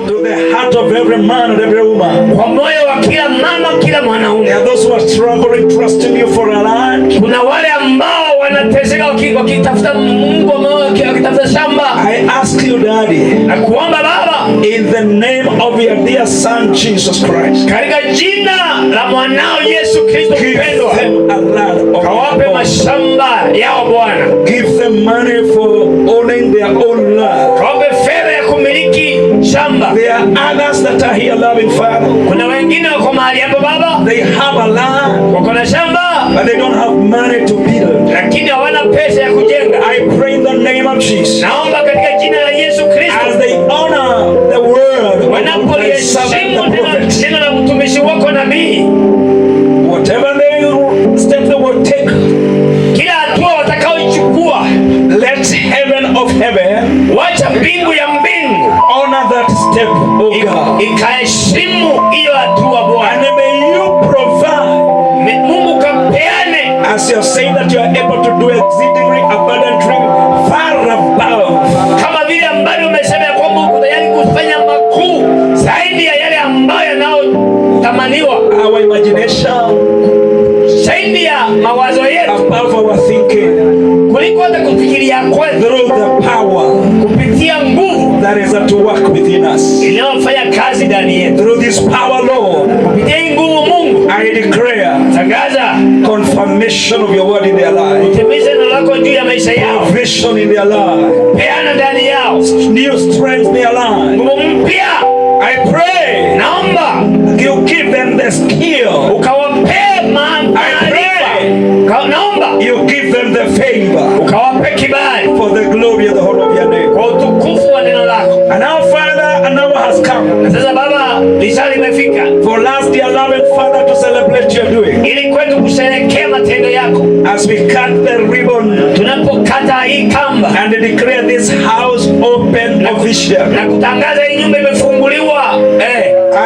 to the heart of every man and every woman. Kwa moyo wa kila mama, kila mwanaume. There are those who are struggling, trusting you for a land. Kuna wale ambao wanateseka wakitafuta Mungu ambao wakitafuta shamba. I ask you, Daddy, Nakuomba Baba, in the name of your dear Son Jesus Christ, katika jina la mwanao Yesu Kristo give mpendwa, them a land of kawape their own. mashamba yao Bwana, Give them money for owning their own land. kawape fedha ya kumiliki shamba. There are others that are here, loving Father. Kuna wengine wako mahali hapo Baba, They have a land, wako na shamba but they don't have money to build. Lakini hawana pesa ya kujenga. I pray in the name of Jesus. Naomba katika jina la Yesu Kristo, As they honor the word of thy servant wanapoliheshimu the prophet, neno la mtumishi wako nabii, whatever they step they will take, kila hatua watakaoichukua, let heaven of heaven wacha mbingu ya mbingu honor that step, O God. Ikaheshimu hiyo hatua Bwana. And may you provide, Mungu kapeane, as you have said that you are able to do exceedingly abundantly far above kama vile ambavyo umesema ya kwamba uko tayari kufanya makuu zaidi ya yale ambayo yanayotamaniwa, our imagination, zaidi ya mawazo yetu, above our thinking, kuliko hata kufikiria kwetu, through the power kupitia nguvu that is at work within us. inayofanya kazi ndani yetu. Through this power, Lord, Kupitia hii nguvu Mungu, I declare tangaza confirmation of your word in their life, utimize neno lako juu ya maisha yao, provision in their life, peana ndani yao new strength in their life. Nguvu mpya. I pray Naomba you give them the skill. ukawapee I maarifa. pray Naomba you give them the favor ukawape kibali for the glory of the whole of your name. kwa utukufu wa neno lako. And now, Father, an hour has come Na sasa Baba, lisaa limefika for us, dear loving Father, to celebrate your doing. Ili kwetu kusherehekea matendo yako. As we cut the ribbon Tunapokata hii kamba and declare this house open officially. Na kutangaza hii nyumba imefunguliwa,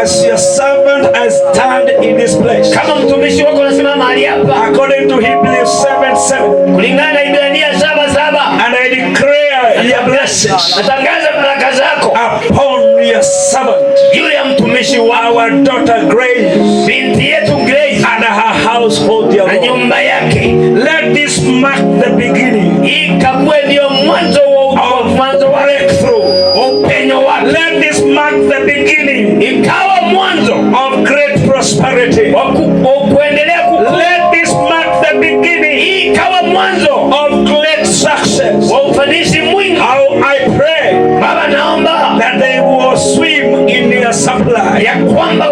As your servant, I stand in this place. Kama mtumishi wako nasimama mahali hapa, According to Hebrews 7:7, kulingana na Ibrania 7:7, and I declare your blessings natangaza baraka zako upon your servant, juu ya mtumishi wako, our daughter Grace, binti yetu Grace and her household, dear na Lord. nyumba yake. Let this mark the beginning Ikakuwe ndio mwanzo wa mwanzo wa breakthrough. wa upenyo wake. Let this mark the beginning Ikawa mwanzo of great prosperity. wa kuendelea kukua. Let this mark the beginning Hii ikawa mwanzo of great success. wa ufanisi mwingi. How I pray Baba, naomba that they will swim in your supply. Ya kwamba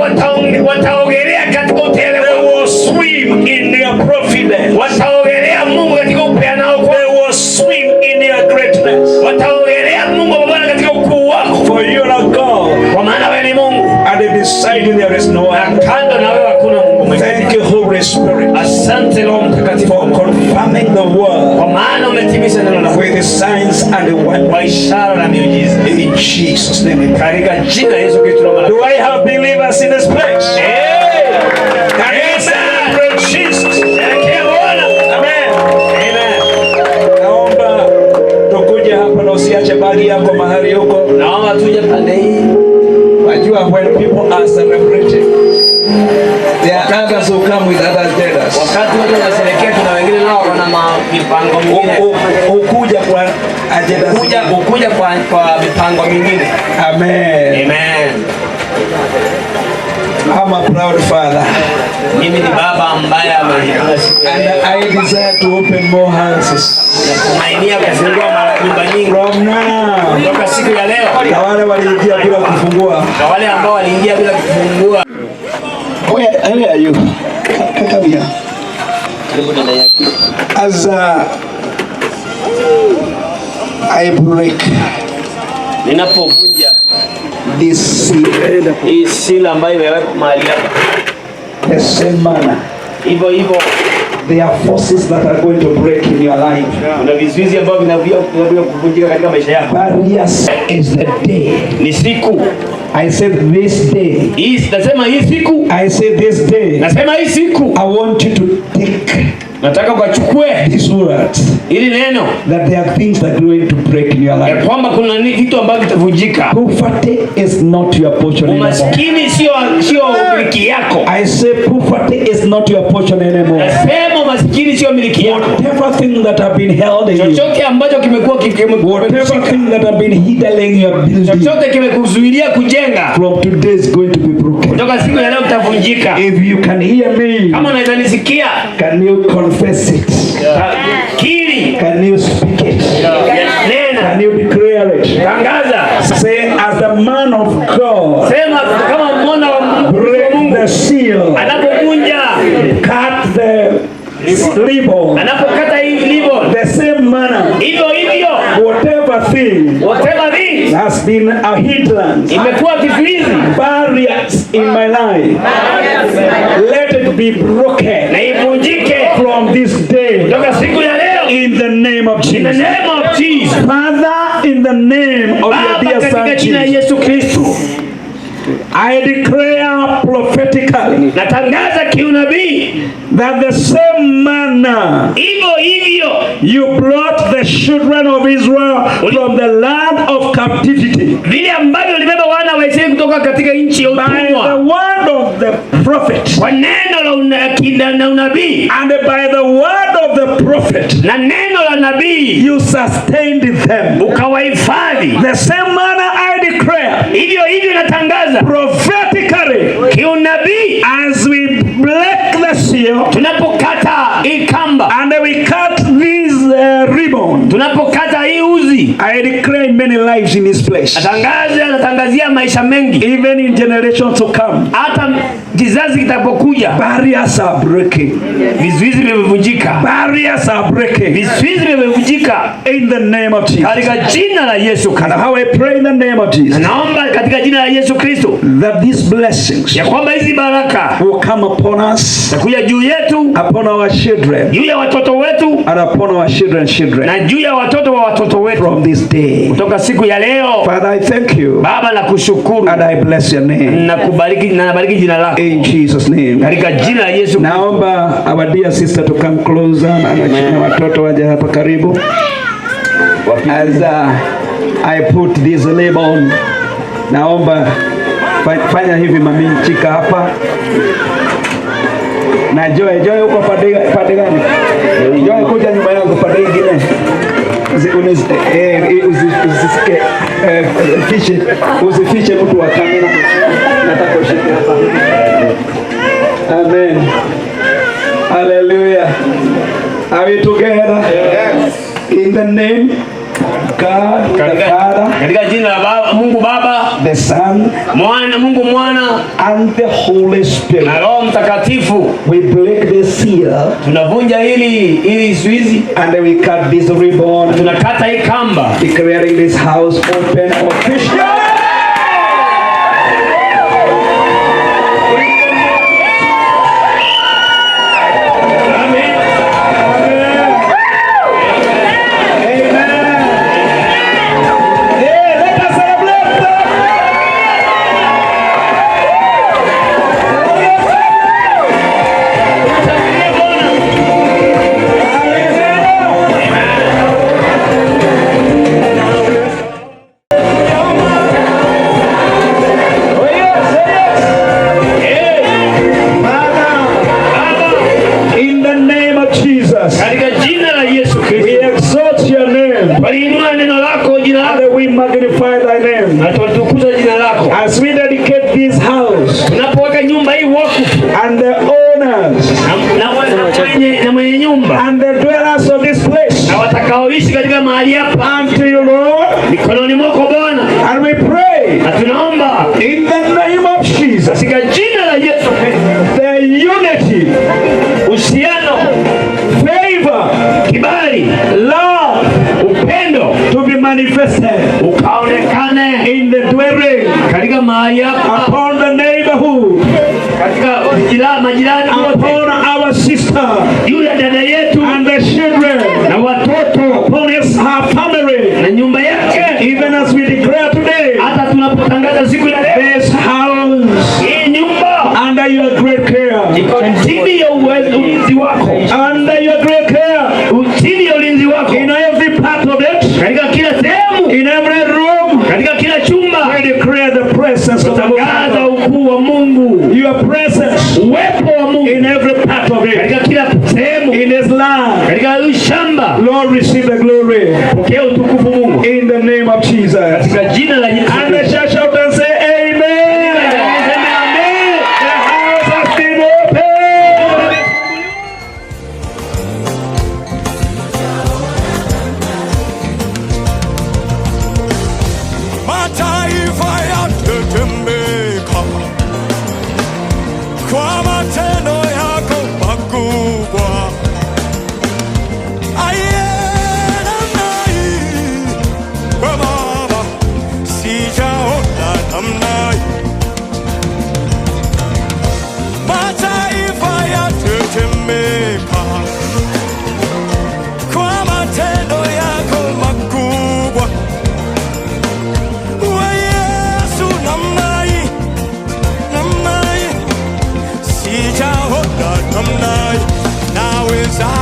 wataogelea katika utele They wako. will swim in your providence. Wataogelea Mungu katika upeanao kwako. They will swim in your greatness. Wataogelea Mungu Baba katika ukuu wako. For you are God, Kwa maana wewe ni Mungu and beside you there is no na other. kando na wewe hakuna Mungu mwingine. Thank you, Holy Spirit, Asante Roho Mtakatifu for confirming the word kwa maana umetimiza neno lako with the signs and the wonders. Kwa ishara na miujiza. In Jesus' name we pray. Katika jina la Yesu Kristo tunaomba. Do I have believers in this place? Hey! Can you celebrate Jesus? Sherehekea Bwana. Amen. Amen. Naomba tukuje hapa na usiache bagi yako mahali huko. Naomba tuje pande hii. Wajua, when people are celebrating, there are others who come with other agendas. Wakati watu wanasherehekea, kuna wengine nao wana mipango mingine. Ukuja kwa agenda Ukuja kwa mipango mingine. Amen. Amen. I'm a proud father. Mimi ni baba ambaye amejifunza siku ya And leo. I desire to open more houses. Natumainia kufungua mara nyumba nyingi From now. kutoka siku ya leo, Na wale waliingia bila kufungua. na wale ambao waliingia bila kufungua. Where are you? Come here. Karibu dada yake. As I break Ninapovunja this seal, hii sila ambayo imewekwa mahali hapa, the same manner, hivyo hivyo there are forces that are going to break in your life. kuna vizuizi ambavyo vinakuja kuvunjika katika maisha yako. Barriers is the day. Ni siku I said this day. hii, nasema hii siku, I say this day. nasema hii siku, I want you to take nataka ukachukue these words hili neno that there are things that are going to break in your ya life. kwamba kuna vitu ambavyo vitavunjika. Poverty is not your portion anymore. Umaskini sio miliki yako. I say poverty is not your portion anymore. Nasema umaskini sio miliki yako. Whatever thing that have been held in you, Chochote ambacho kimekuwa whatever thing that have been hindering your building, chochote kimekuzuilia kujenga, from today is going to be broken. kutoka siku ya leo kitavunjika. If you can hear me, Kama unaweza nisikia, can you confess it? kiri, Can you speak it? nena, Can you declare it? tangaza, Say, as the man of God, sema kama mwana wa Mungu break the seal, anapovunja, cut the ribbon, anapokata hii ribbon, the same manner, hivyo hivyo, whatever thing whatever thing has been a hindrance, imekuwa kizuizi, barriers in my life, let it be broken na ivunjike from this day kutoka siku ya leo, in the name of in the Jesus. name of Jesus. Father, in the name of your Baba, dear katika Son jina la Jesus, Yesu Kristo, I declare prophetically natangaza kiunabii that the same manner hivyo hivyo you brought the children of Israel from the land of captivity vile ambavyo ulibeba wana wa Israeli kutoka katika nchi ya by the utumwa word of the prophet kwa neno la na unabii and by the word of the prophet na neno la nabii you sustained them. ukawahifadhi. The same manner I declare Hivyo hivyo natangaza prophetically kiunabii, as we break the seal tunapokata hii kamba, and we cut this ribbon, tunapokata hii uzi, I declare many lives in this place, natangaza natangazia maisha mengi, even in generations to come. hata kizazi kitapokuja. Barriers are breaking. Vizuizi vimevunjika, Barriers are breaking. vizuizi vimevunjika In the name of Jesus. katika jina la Yesu And Kristo. how I pray in the name of Jesus Naomba katika jina la Yesu Kristo that these blessings ya kwamba hizi baraka will come upon us, zitakuja juu yetu, upon our children, juu ya watoto wetu and upon our children's children na juu ya watoto wa watoto wetu from this day. kutoka siku ya leo. Father, I thank you Baba, nakushukuru and I bless your name. na nabariki jina lako In Jesus' name. katika jina la Yesu. Naomba our dear sister to come closer na watoto waje hapa karibu. As I put this label, naomba fanya hivi mami, chika hapa na Joy. Joy uko pande gani? Joy kuja nyuma yangu pande ingine. Usisike fiche, usifiche mtu wa kamera. Nataka ushike hapa. Amen. Hallelujah. Are we together? Yes. In the name of God, the Father, Katika jina la Baba, Mungu Baba, the Son, Mwana, Mungu Mwana and the Holy Spirit. na Roho Mtakatifu, We break the seal tunavunja hili zuizi and we cut this ribbon, tunakata hii kamba, declaring this house open officially. Hey, let us celebrate. In the name of Jesus, katika jina la Yesu we Kristo. exalt your name Twaliinua neno lako, jina lako, and we magnify thy name. na twalitukuza jina lako. As we dedicate this house Tunapoweka nyumba owners, na mwenye nyumba and the dwellers of this place na watakaoishi katika mahali hapa unto you, Lord. Mikononi mwako Bwana. And we pray Na tunaomba in the name of Jesus, katika jina la Yesu Kristo, the unity, uhusiano, favor, kibali, love, upendo to be manifested ukaonekane in the dwelling, katika mahali hapa, upon the neighborhood, katika majirani wote, upon our sister juu ya dada yetu and the children, na watoto, upon her family, na nyumba yake, even as we declare today, hata tunapotangaza siku ya leo, this house hii nyumba under your great care, iko chini ya ulinzi wako, under your great care, chini ya ulinzi wako, in every part of it, katika kila sehemu, in every room, katika kila chumba, we declare the presence of the tangaza Lord. ukuu wa Mungu, Your presence uwepo wa Mungu in every part of it, katika kila sehemu, in this land. katika hii shamba. Lord, receive the glory Pokea utukufu Mungu, in the name of Jesus. katika jina la Yesu And the Kristo. church shout and say, Amen. Sema amen. The house has been opened. Mataifa yatetemeka kwa matendo yako makubwa. Aye, namna hii, kwa Baba, sijaona namna hii. Mataifa yatetemeka kwa matendo yako makubwa. We Yesu, namna hii, namna hii, sijaona namna hii. Nawezaje